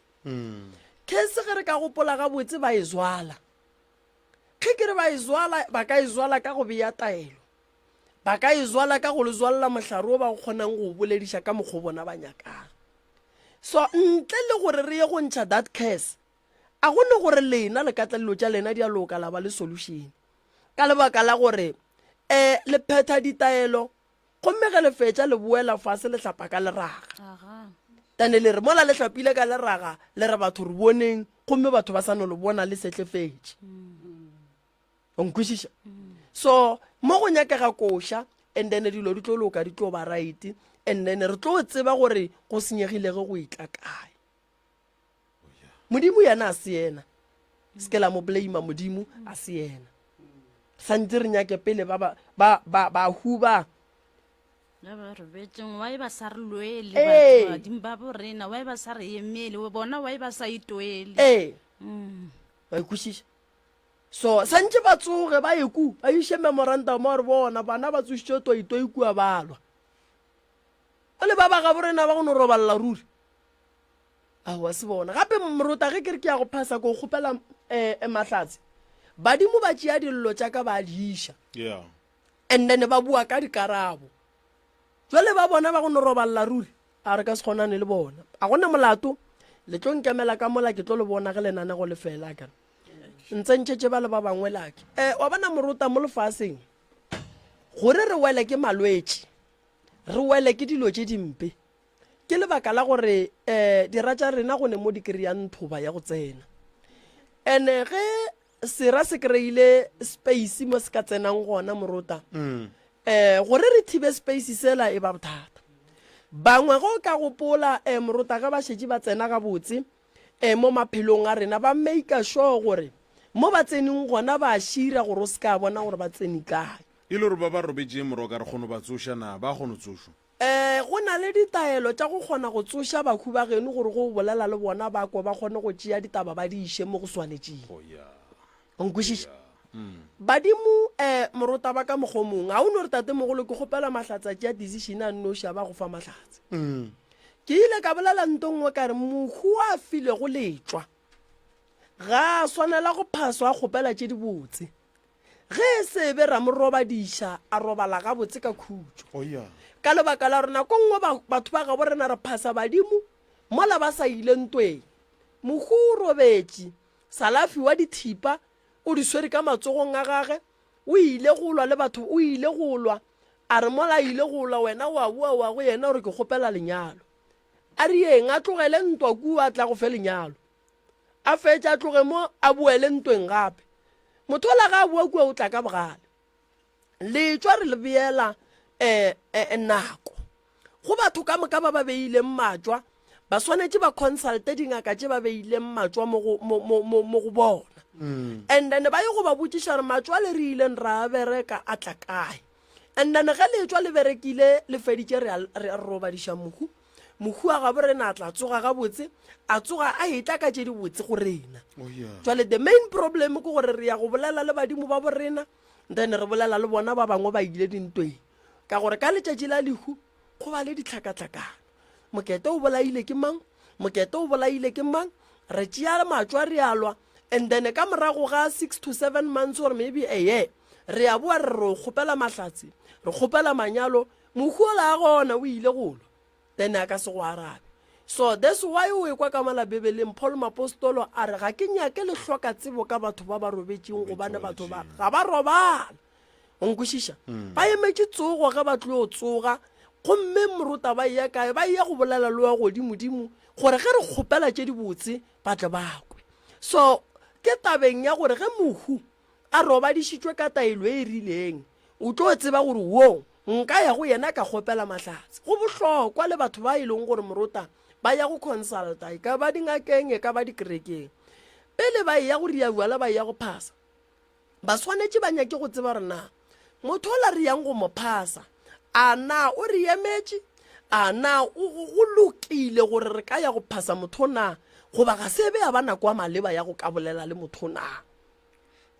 Curse ge re ka gopola gabotse ba e zwala. Ge ke re ba e zwala, ba ka e zwala ka go bea taelo. Ba ka e zwala ka go le zwalela mohlare o ba go kgonang go o bolediša ka mokgwa o bona ba nyakang. So ntle le gore re ye go ntšha that curse, a go ne gore lena le ka tla dilo tša lena di a loka la ba le solution. Ka lebaka la gore um le phetha ditaelo Gomme ge le fetša le boela fase le hlapa ka leraga. Tane le re mola le hlapile ka leraga le re batho re boneng gomme batho ba sa no le bona le sehlefetše. O nkwešiša? So mo go nyakega koša and then dilo di tlo loka di tlo ba right and then re tlo tseba gore go senyegile ge go etla kae. Modimo yena a se yena. Se ke la mo blame Modimo a se yena. Santse re nyake pele ba ba ba ba bahu ba ba ba robetseng why ba sa re lwele Ee. batho badimo ba bo rena why ba sa re emele bona why ba sa itwele ee Mm. ba ikwešiša so santse ba tsoge ba ye ku ba iše memorandum wa gore bona bana ba tsošitše toitoi kua balwa o le ba ba gabo rena ba go no robalela ruri Aowa se bona. Gape morota ge ke re ke ya go phasa ko kgopela um mahlatse. Badimo ba tšea dillo tša ka ba di iša. Yeah. And then ba bua ka dikarabo. Jwale ba bona ba go no robalela ruri, a re ka se kgonane le bona. A go na molato, le tlo nkemela ka mola ke tlo le bona ge lenanego le fela akere. Ntsentšhetše ba le ba bangwe lake. Eh, wa bona morota mo lefaseng, gore re wele ke malwetši, re wele ke dilo tše dimpe, ke lebaka la gore um dira tša rena go ne mo di kry-ang thoba ya go tsena. Ene ge sera se kry-ile space mo se ka tsenang gona morota um gore re thibe space sela e ba bothata bangwe ge o ka gopola um morota ge ba šetše ba tsena gabotse um mo maphelong a rena ba make sure gore mo ba tseneng gona ba šira gore o se ka bona gore ba tsene kae e le gore ba ba robetšeng moroka re kgono ba tsoša na ba kgono tsošwa Ee, go na le ditaelo tša go kgona go tsoša bahu ba geno gore ge o bolela le bona ba kwe ba kgone go tšea ditaba ba di iše mo go swanetšego. O nkwešiša? Badimo, eh, morota ba ka mokgwa o mongwe. Ga o no re tatemogolo ke kgopela mahlatse a tšea decision a nnoši a ba go fa mahlatse. Ke ile ka bolela nto nngwe ka re mohu a filego letšwa ga a swanela go phaswa a kgopela tše dibotse. Ge e se be ra mo robadiša, a robala gabotse ka khutšo. Oh, yeah. Ka lebaka la gore nako nngwe ba, batho ba gabo rena re phasa badimo mola ba sa ile ntweng. Mohu o robetše, Salafi wa dithipa o di swere ka matsogong a gage, o ile go lwa le batho, o ile go lwa, a re mola a ile go lwa wena wa boa wa go yena o re ke kgopela lenyalo. A re yeng a tlogele ntwa kua a tla go fe lenyalo. A fetše a tloge mo a boele ntweng gape. Motho ola ga a boa kua o tla ka bogale. Letšwa re le beela eh, eh, nako. Go batho ka moka ba ba beileng matšwa, ba swanetše ba consulte dingaka tše ba beileng matšwa mo go, mo, mo, mo, mo go bona. Mm. And then ba ye go ba botšiša gore matšwa le re ileng ra a bereka a tla kae. And then ge letšwa le berekile le feditše re a, re a robadiša mohu. Mohu wa gabo rena a tla tsoga gabotse, a tsoga a etla ka tše dibotse go rena. Oh, yeah. Jwale the main problem ke gore re ya go bolela le badimo ba bo rena, then re bolela le bona ba bangwe ba ile dintweng. Ka gore ka letšatši la lehu go ba le ditlhakatlhakano. Mokete o bolaile ke mang? Mokete o bolaile ke mang? Re tšea matšwa re a lwa, and then ka morago ga 6 to 7 months or maybe a year, re a boa re re o kgopela mahlatse, re kgopela manyalo, Mohu ola a gona o ile go lwa, then a ka se go arabe. So that's why o ekwa ka mola Bibeleng Paul Mapostolo a re ga ke nyake le hloka tsebo ka batho ba ba robetšeng gobane batho ba ga ba robala. O nkwešiša? Ba emetše tsogo ge ba tlo tsoga gomme morota ba eya kae? Ba eya go bolela le wa godimodimo gore ge re kgopela tše dibotse ba tle ba kwe. So ke tabeng ya gore ge mohu a robadišitšwe ka taelo e rileng, o tlo tseba gore wo nka ya go yena ka kgopela mahlatse. Go bohlokwa le batho ba e leng gore morota ba ya go consulta, e ka ba dingakeng, e ka ba dikerekeng. Pele ba eya go ria bjala ba eya go phasa, ba swanetše ba nyake go tseba gore na motho ola re yang go mo phasa, a na o re emetše, a na go lokile gore re ka ya go phasa motho na, goba ga se be ya ba nako ya maleba ya go ka bolela le motho na.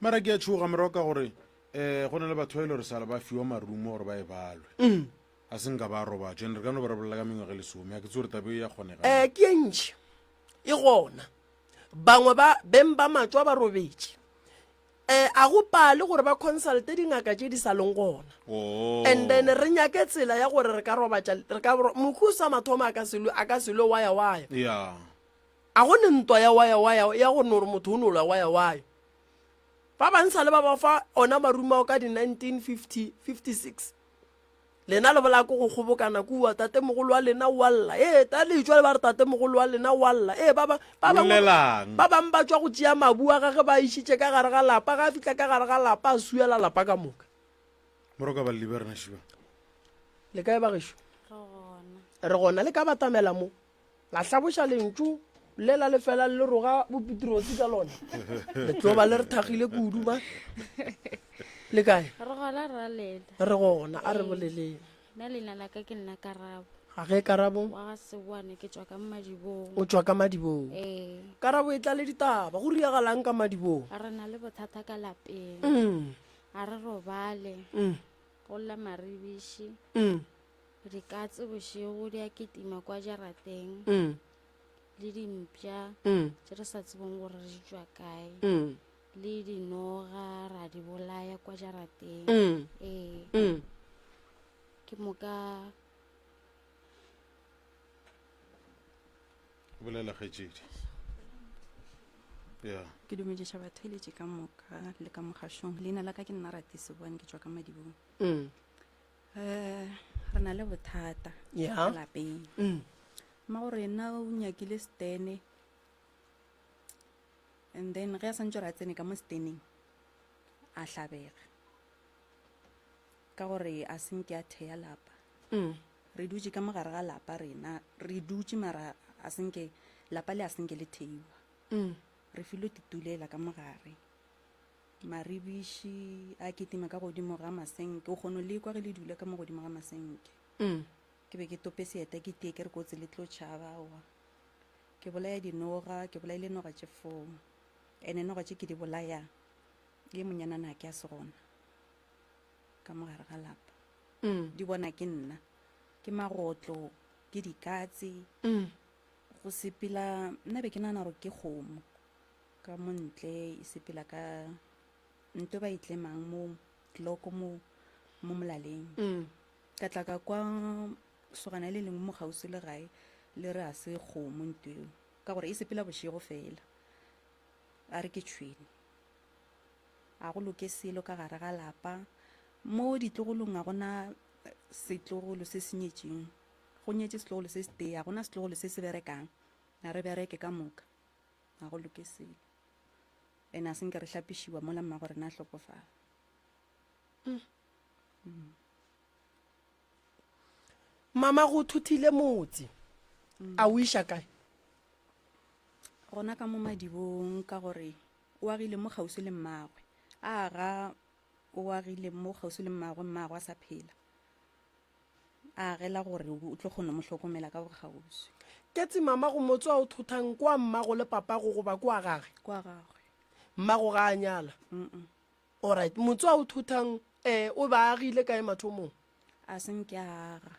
Mara ke a tšhoga moroka gore um go na le batho ba e le gore sala ba fiwa marumo gore ba e balwe mm. a se nka ba robatšwa and re ka no ba re bolela ka mengwaga e lesome a ke tse gore tabe e ya kgonega um ke e ntšhi e gona bangwe ba beng ba matšwa ba robetše um a go pale gore ba consulte dingaka tše di sa leng gona oh. and then re nyake tsela ya gore re ka robatša re ka mokhu sa mathomo a ka selo a ka selo waya waya yeah A go ne ntwa ya waya waya ya go no re motho o no lwa waya waya. Ba bang sa le ba ba fa ona marumo ao ka di 1950, 56. Lena le bolaya ko go kgobokana kua, tatemogolo wa lena o a lla. Ee, ta le tšwa le ba re tatemogolo wa lena o a lla. Ee, ba ba ba bangwe Bollelang. ba bang ba tšwa go tšea mabu a gage ba a išitše ka gare ga lapa, ga a fihla ka gare ga lapa a suela lapa ka moka. Moroka balli ba rena šiba. Le kae bagešo? Re gona. Re gona le ka batamela mo. La hlaboša lentšu le la lefela le roga bopetrotsi ka lona. Le tlo ba le re thagile kudu ma. Le kae? Re gona ra lela. Re gona a re boleleng. Nna leina la ka ke nna Karabo. Ga ge Karabo? Wa ga Seboane ke tšwa ka Madibong. O tšwa ka Madibong. Ee. Karabo e tla le ditaba. Go riagalang ka Madibong? Re na le bothata ka lapeng. Ga re robale. Go lla maribiši. Dikatse bošego di a kitima kwa jarateng le dimpša tše re sa tsebeng gore di tšwa kae le dinoga ra di bolaya kwa jarateng. Ee. Ke moka. Bolela kgaetšedi. Ya. Ke dumediša batheeletši ka moka le ka mogašong. Leina la ka ke nna Rati Sebone, ke tšwa ka Madibong. Mm. Eh, re na le bothata Ya. ka lapeng. Mm. Mma gore yena o nyakile stene and then ge a santse gore a tsene ka mo steneng a hlabega ka gore a senke a theya lapa. Mm. Re dutše ka mogare ga lapa rena, re dutše mara a senke lapa le a senke le theiwa. Mm. Re filwe titulela ka mogare. Maribiši a kitima ka godimo ga masenke, o kgono le kwa ge le dula ka mo godimo ga masenke. Mm. Ke be ke tope seeta ke tie ke re kotsi le tlo tšhaba aowa. Ke bolaya dinoga, ke bolaile noga tše foo. Ene noga tše ke di bolaya, ye monyanana ke a se gona ka mogare ga lapa. Mm. Di bona ke nna, ke magotlo, ke dikatse. Mm. Go sepela, nna be ke nagana gore ke kgomo ka mo ntle e sepela ka nto ba e tlemang mo tloko mo mo molaleng. Mm. Ka tla ka kwa sogana le lengwe mo kgauswi le gae le re a se kgomo nto eo ka gore e sepela bošego fela. A re ke tšhwene. A go loke selo ka gare ga lapa. Mo ditlogolong ga gona setlogolo se se nyetšeng. Go nyetše setlogolo se setee, ga gona setlogolo se se berekang. A re bereke ka moka. Ga go loke selo. Ene a se nke re hlapišiwa mola mmago rena a hlokofala. Mama go thuthile motse. A o iša kae? Gona ka mo madibong ka gore o agile mo kgauswi le mmagwe. A aga o agile mo kgauswi le mmagwe, mmagwe a sa phela. A agela gore o tlo kgona mo hlokomela ka bokgauswi. Ketsi mama go motse wa o thothang kwa mmago le papago goba kwa gage? Kwa gagwe. Mmago ga a nyala? Mm-mm. Alright, motse wa o thothang eh o ba agile kae mathomong? A se nke a aga,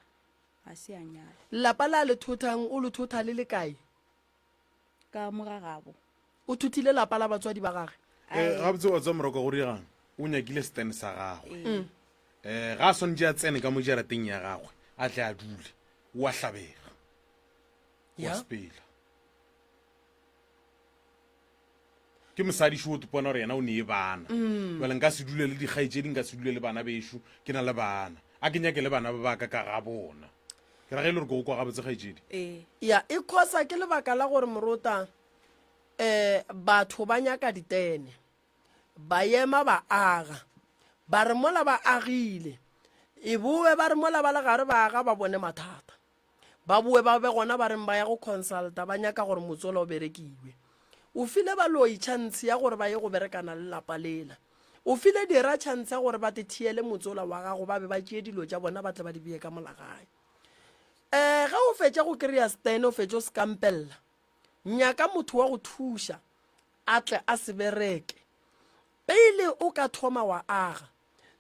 a se a nyala. Lapa la le thothang o le thotha le le kae? Ka mo ga gabo. O thuthile lapa la batswadi ba gage. Eh, gabotse wa tswa moroka go diregang o nyakile stand sa gagwe um ga a swanetše a tsene ka mo jarateng ya gagwe a tle a dule o a hlabega wa Ya. sepela ke mosadi šo o topona gore yena o nee bana jale nka se dule le dikgaetšedi nka se dule le bana bešo ke na le bana a ke nyake le bana ba baka ka ga bona ke ra ge e le gore ke go kwa gabotse kgaetšedi Ee. Ya, e khosa ke lebaka la gore morota eh batho ba nyaka ditene. Ba ema ba aga. Ba re mola ba agile. E boe ba re mola ba le gare ba aga ba bone mathata. Ba boe ba be gona ba reng ba ya go consulta ba nyaka gore motsola o berekiwe. O file baloi chance ya gore ba ye go berekana le lapa lela. O file dira chance ya gore ba te thiele motsola wa gago ba be ba tšee dilo tša bona ba tle ba di bee ka mola gae. Um ge o fetša go kry-a stene o fetša o se kampella, nyaka motho wa go thuša a tle a se bereke pele o ka thoma wa aga.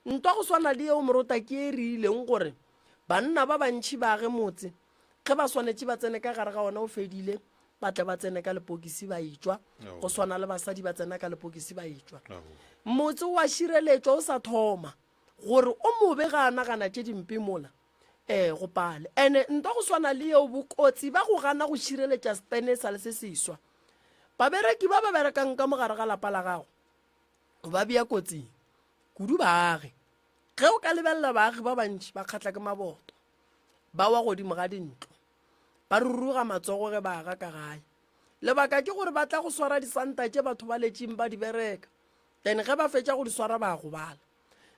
Ntwa go swana le yeo morota ke e re ileng gore banna ba bantši ba age motse, ge ba swanetše ba tsene ka gare ga ona o fedile, ba tle ba tsene ka lepokisi ba etšwa, go swana le basadi ba tsena ka lepokisi ba etšwa. Motse o a šireletšwa o sa thoma gore o mobe ga a nagana tše dimpe mola ee go pale. Ene ntwa go swana le yeo bokotsi ba go gana go šireletša stene sa le se seswa. Babereki ba ba berekang ka mogare ga lapa la gago o ba bea kotsing kudu baagi. Ge o ka lebelela baagi ba bantši ba kgatla ke maboto, ba wa godimo ga dintlo, ba ruruga matsogo ge ba aga ka gae. Lebaka ke gore ba tla go swara disanta tše batho ba letšeng ba di bereka, then ge ba fetša go di swara ba gobala.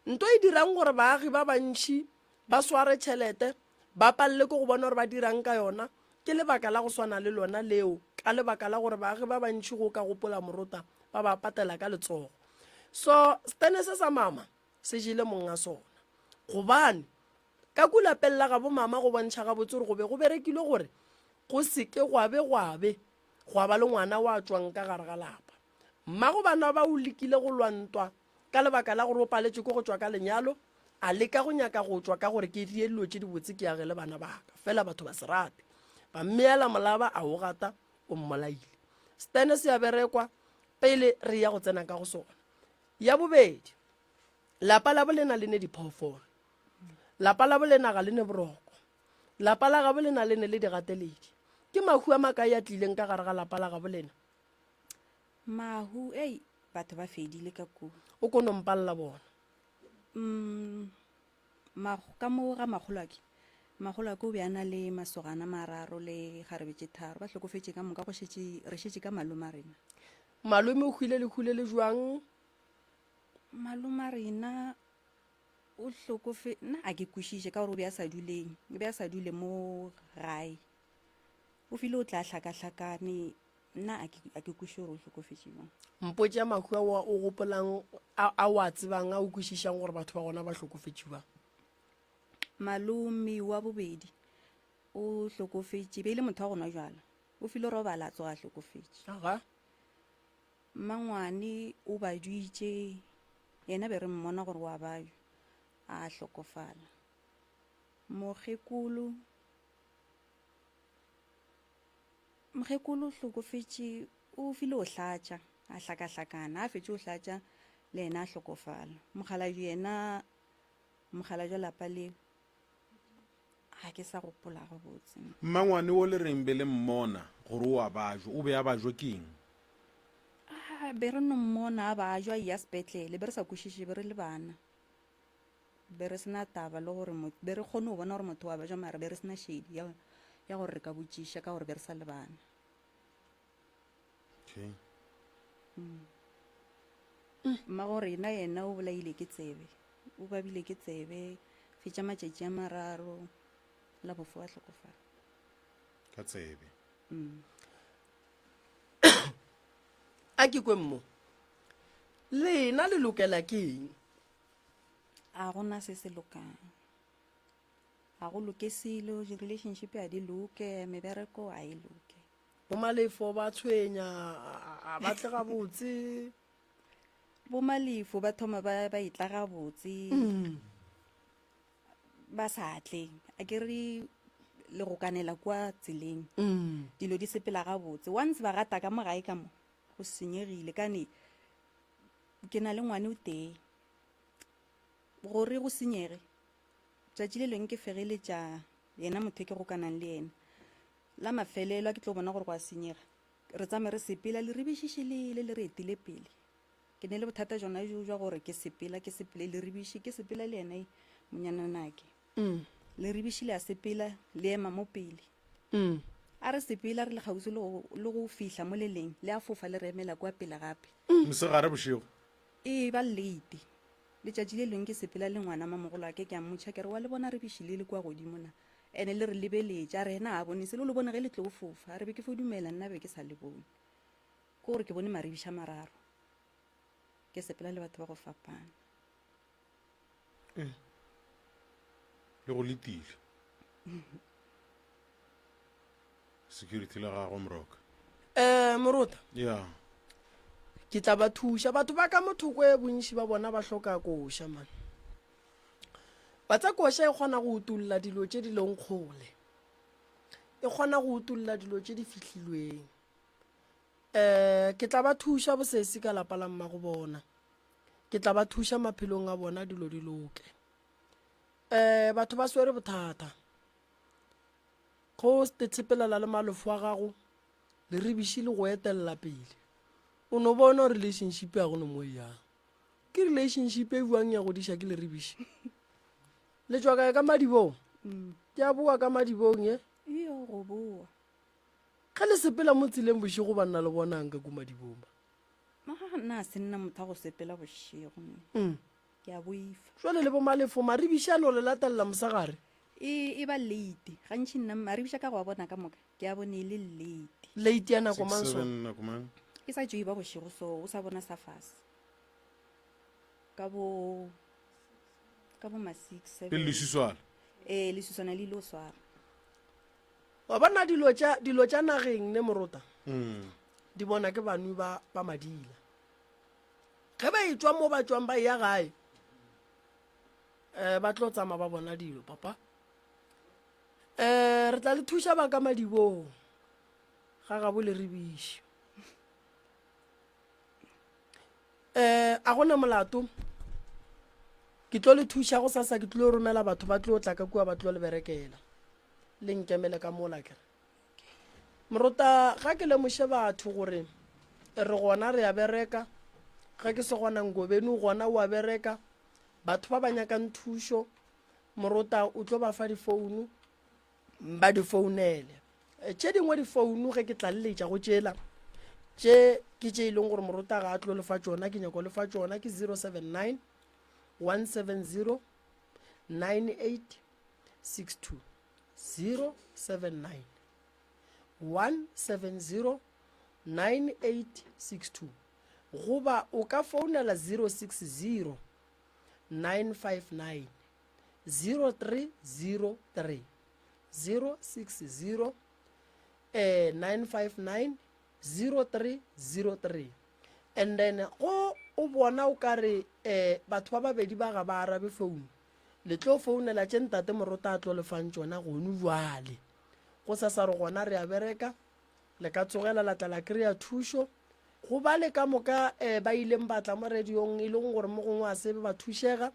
Nto e dirang gore baagi ba bantši ba sware tšhelete ba palele ke go bona gore ba dirang ka yona ke lebaka la go swana le lona leo, ka lebaka la gore baagi ba bantši go ka gopola morota ba ba patela ka letsogo. So stene se sa mama se jele monga sona, gobane ka ku lapeng la gabo mama go bontšha gabotse gore go be go berekilwe gore go se ke gwa be gwa be gwa ba le ngwana wa tšwang ka gare ga lapa. Mmago bana ba o lekile go lwa ntwa ka lebaka la gore o paletšwe ke go tšwa ka lenyalo, a leka go nyaka go tšwa ka gore ke die dilo tše dibotse ke age le bana ba ka, fela batho ba se rate. Ba mmeela molaba a o gata, o mmolaile. Stene se a berekwa pele re ya go tsena ka go sona. Ya bobedi, lapa la bolena le ne diphoofolo. Lapa la bolena ga le ne boroko. Lapa la gabo lena le ne le digateledi. Ke mahu a makae a tlileng ka gare ga lapa la gabo lena? Mahu, ei, batho ba fedile ka kua. O ko no mpalela bona. Mm, ka mo ga makgolwake, makgolwake o be a na le masogana mararo le kgarebe tše tharo. Ba hlokofetše ka moka, go šetše, re šetše ka malome a rena. Malome o hwile lehu le le jwang? Malome a rena o hlokofe, nna a ke kwešiše ka gore o be a sa duleng, o be a sa dule mo gae. O file o tla hlakahlakane, nna a ke, a ke kwešiše gore o hlokofetše bjang. Mpotše mahu ao o gopolang, a, a o a tsebang, a o kwešišang gore batho ba gona ba hlokofetše bjang. Malome wa bobedi o hlokofetše, be e le motho wa go nwa jwala. O file robala a tsoga a hlokofetše. Aga. Mmangwane o baditše, yena be re mmona gore wa babja, a hlokofala. Mokgekolo, mokgekolo o hlokofetše, o file o hlatša, a hlakahlakana, a fetše o hlatša le yena a hlokofala. Mokgalabje yena, mokgalabje wa lapa leo, ga ke sa gopola gabotse. Mmangwane wo le reng be le mmona gore o a bajwa, o be a bajwa ke eng? Ah, be re no mmona a bajwa, a eya sepetlele, be re sa kwešiše, be re le bana. Be re se na taba le gore be re kgone go bona gore motho wa bajwa, mara be re se na šedi ya, ya gore re ka botšiša ka gore be re sa le bana. Okay. Mm. Mmago rena yena o bolaile ke tsebe, o babile ke tsebe, fetša matšatši a mararo, la bofo a hlokofala. Ka tsebe. Mm. A ke kwe mmo. Lena le lokela ke eng? A gona se se lokang. A go loke selo, di-relationship a di loke, mebereko a e loke. Bomalefo ba tshwenya, a ba tle gabotse. Bomalefo ba thoma ba ba etla gabotse. Mm. Ba sa tle. A ke re le go kanela kwa tseleng. Mm. Dilo di sepela gabotse. Once ba gata ka mo gae ka mo, go senyegile kane ke na le ngwane o tee. Gore go senyege, tšatši le lengwe ke fegeletša yena motho e ke gokanang le yena. La mafelelo a ke tlo bona gore go a senyega, re tsame re sepela leribiši le le re etile pele. Ke ne le bothata jona jo jwa gore ke sepela ke sepele leribiši ke sepela le yena monyananake. Mm. Leribiši le a sepela le ema mo pele. Mm. A re sepela re le kgauswi le go, le go fihla mo le leng le a fofa le re emela kwa pele gape. Mosegare bošego. E ba late. Letšatši le lengwe ke sepela le ngwana mamogolwake ke a mmotšha ke re wa le bona rebiši le le kwa godimo na? Ene le re lebeletše a re yena ga a bone selo o le bone ge le tlo fofa a re be ke fo dumela nna be ke sa le bone. Ke gore ke bone maribiši a mararo ke sepela le batho ba go fapana. Eh, le go letile. Security la gagwe Moroka. Eh Morota. Yeah. Ke tla ba thuša batho ba ka mothoko e bontši ba bona ba hloka koša man. Ba tsa koša e kgona go utulla dilo tše di leng kgole. E kgona go utulla dilo tše di fihlilweng. Eh ke tla ba thuša bosesi ka lapa la mmago bona. Ke tla ba thuša maphelong a bona dilo di loke. Eh batho ba swere bothata. Go tshepelana le malofo a gago, leribiši le go etelela pele. O no bona gore relationship ya go no mo e yang. Ke relationship e buang ya godiša ke leribiši. Le tšwa kae ka madibong? Mm. Ke a boa ka madibong ye. Iyo go boa. Ge le sepela mo tseleng bošego banna le bonang ka ku madibong ba? Ma nna se nna motho wa go sepela bošego. Mm. Ke a boifa. Jwale le bomalefo maribiši a no le latelela mosegare. E, e ba late. Gantši nna maribiši a ka go a bona ka moka, ke a bone e le late. Late ya nako mang Six, so? seven, nako mang? E sa tšo e ba bošego so, o sa bona sa fase. Ka bo, ka bo ma six, seven. Pele leswiswana. Ee, leswiswana le ile go swara. Wa bona dilo tša, dilo tša nageng ne morota? Mm. Di bona ke banwi ba, ba madila. Ge ba etšwa mo ba tšwang ba eya gae, um ba tlo tsamaya ba bona dilo papa. Um re tla le thuša ba ka madibong ga gabo le rebiši. Um a gona molato ke tlo le thuša go sasa ke tlo romela batho ba tlo tla ka kua ba tlo le berekela le nkemele ka mola kere. Morota ga ke lemoše batho gore re gona re a bereka, ge ke se gona Ngobeni o gona o a bereka, batho ba ba nyakang thušo Morota o tlo ba fa difounu ba di founele. Tše dingwe difounu ge ke tlaleletša go tšela tše ke tše e leng gore Morota ga a tlo lefa tšona, ke nyako lefa tšona ke 079 170 9862 079 170 9862 goba o ka founela 060 959 0303 060 eh, 959 0303 and then go o bona o ka re eh, batho ba babedi ba ga ba arabe founu le tlo founela tše ntate morota a tlo lefang tšona gonu jwale go sa sa re gona re a bereka le ka tsogela la tla la kry-a thušo go ba le ka moka um ba ileng ba tla mo radiong e leng gore mo gongwe a sebe ba thušega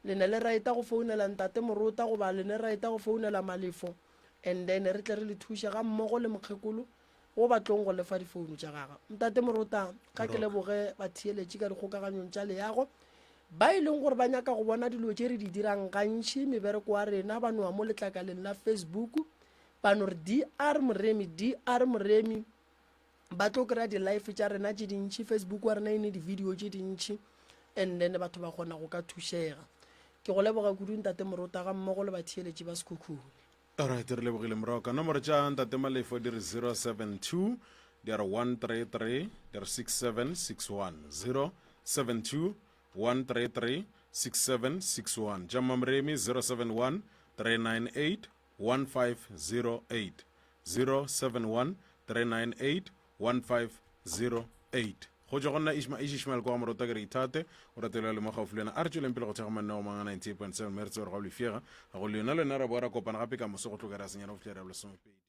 le ne le raeta go founela ntate morota goba le ne raeta go founela malefo and then re tle re le thuše ga mmogo le mokgekolo wo ba tlong go lefa difounu tša gagwe. Ntate Morota, ga ke leboge batheeletši ka dikgokaganyong tša leago ba e leng gore ba nyaka go bona dilo tše re di dirang gantši, mebereko wa rena, ba noa mo letlakaleng la Facebook, ba no re DR Moremi, DR Moremi, ba tlo kry-a di-life tša rena tše dintši, Facebook wa rena e ne di-video tše dintši, and then batho ba kgona go ka thušega. Ke go leboga kudu Ntate Morota ga mmogo le batheeletši ba Sekhukhune. Alright, re lebogile moroka. Nomoro tša Ntate Malefo di re 072 di re 133 di re 6761. 072 133 6761. Tša Mmamoremi 071 398 1508. 071 398 1508. Go tšwa go nna Ishma Ish Ishmael kwa Morota ke re ithate o rate le mo gaufi le wena. A re tšweleng pele go thekga mananeo a mangwe a 98.7 mme re tsebe gore ga o lefega ga go le yona le wena ra boa ra kopana gape ka moso go tloga re senyana go fihla re ya bolesomepedi.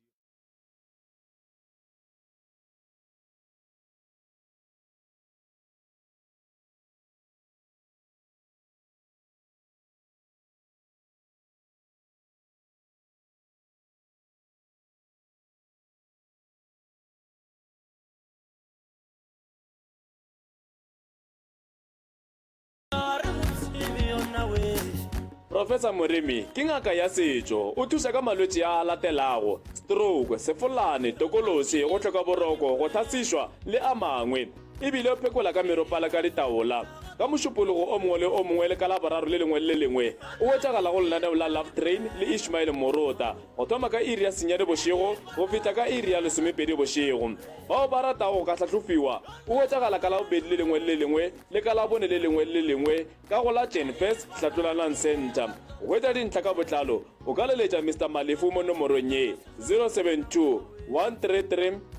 Professor Moremi ke ngaka ya setšo. O thuša ka malwetši a a latelago, stroke, sefolane, tokološi, go hloka boroko, go hlasišwa le a mangwe. E bile o phekola ka meropa le ka ditaola. Ka Mošupologo o mongwe le o mongwe le ka Laboraro le lengwe le le lengwe o hwetšagala go lenaneo la Love Train le Ishmael Morota go thoma ka iri ya senyane bošego go fihla ka iri ya lesomepedi bošego. Bao ba ratago go ka hlahlofiwa o hwetšagala ka Labobedi le lengwe le le lengwe le ka Labone le lengwe le le lengwe ka go la Genfest Hlatlolanang Centre. Go hwetša dintlha ka botlalo o ka leletša Mister Malefu mo nomorong ye, 072 133.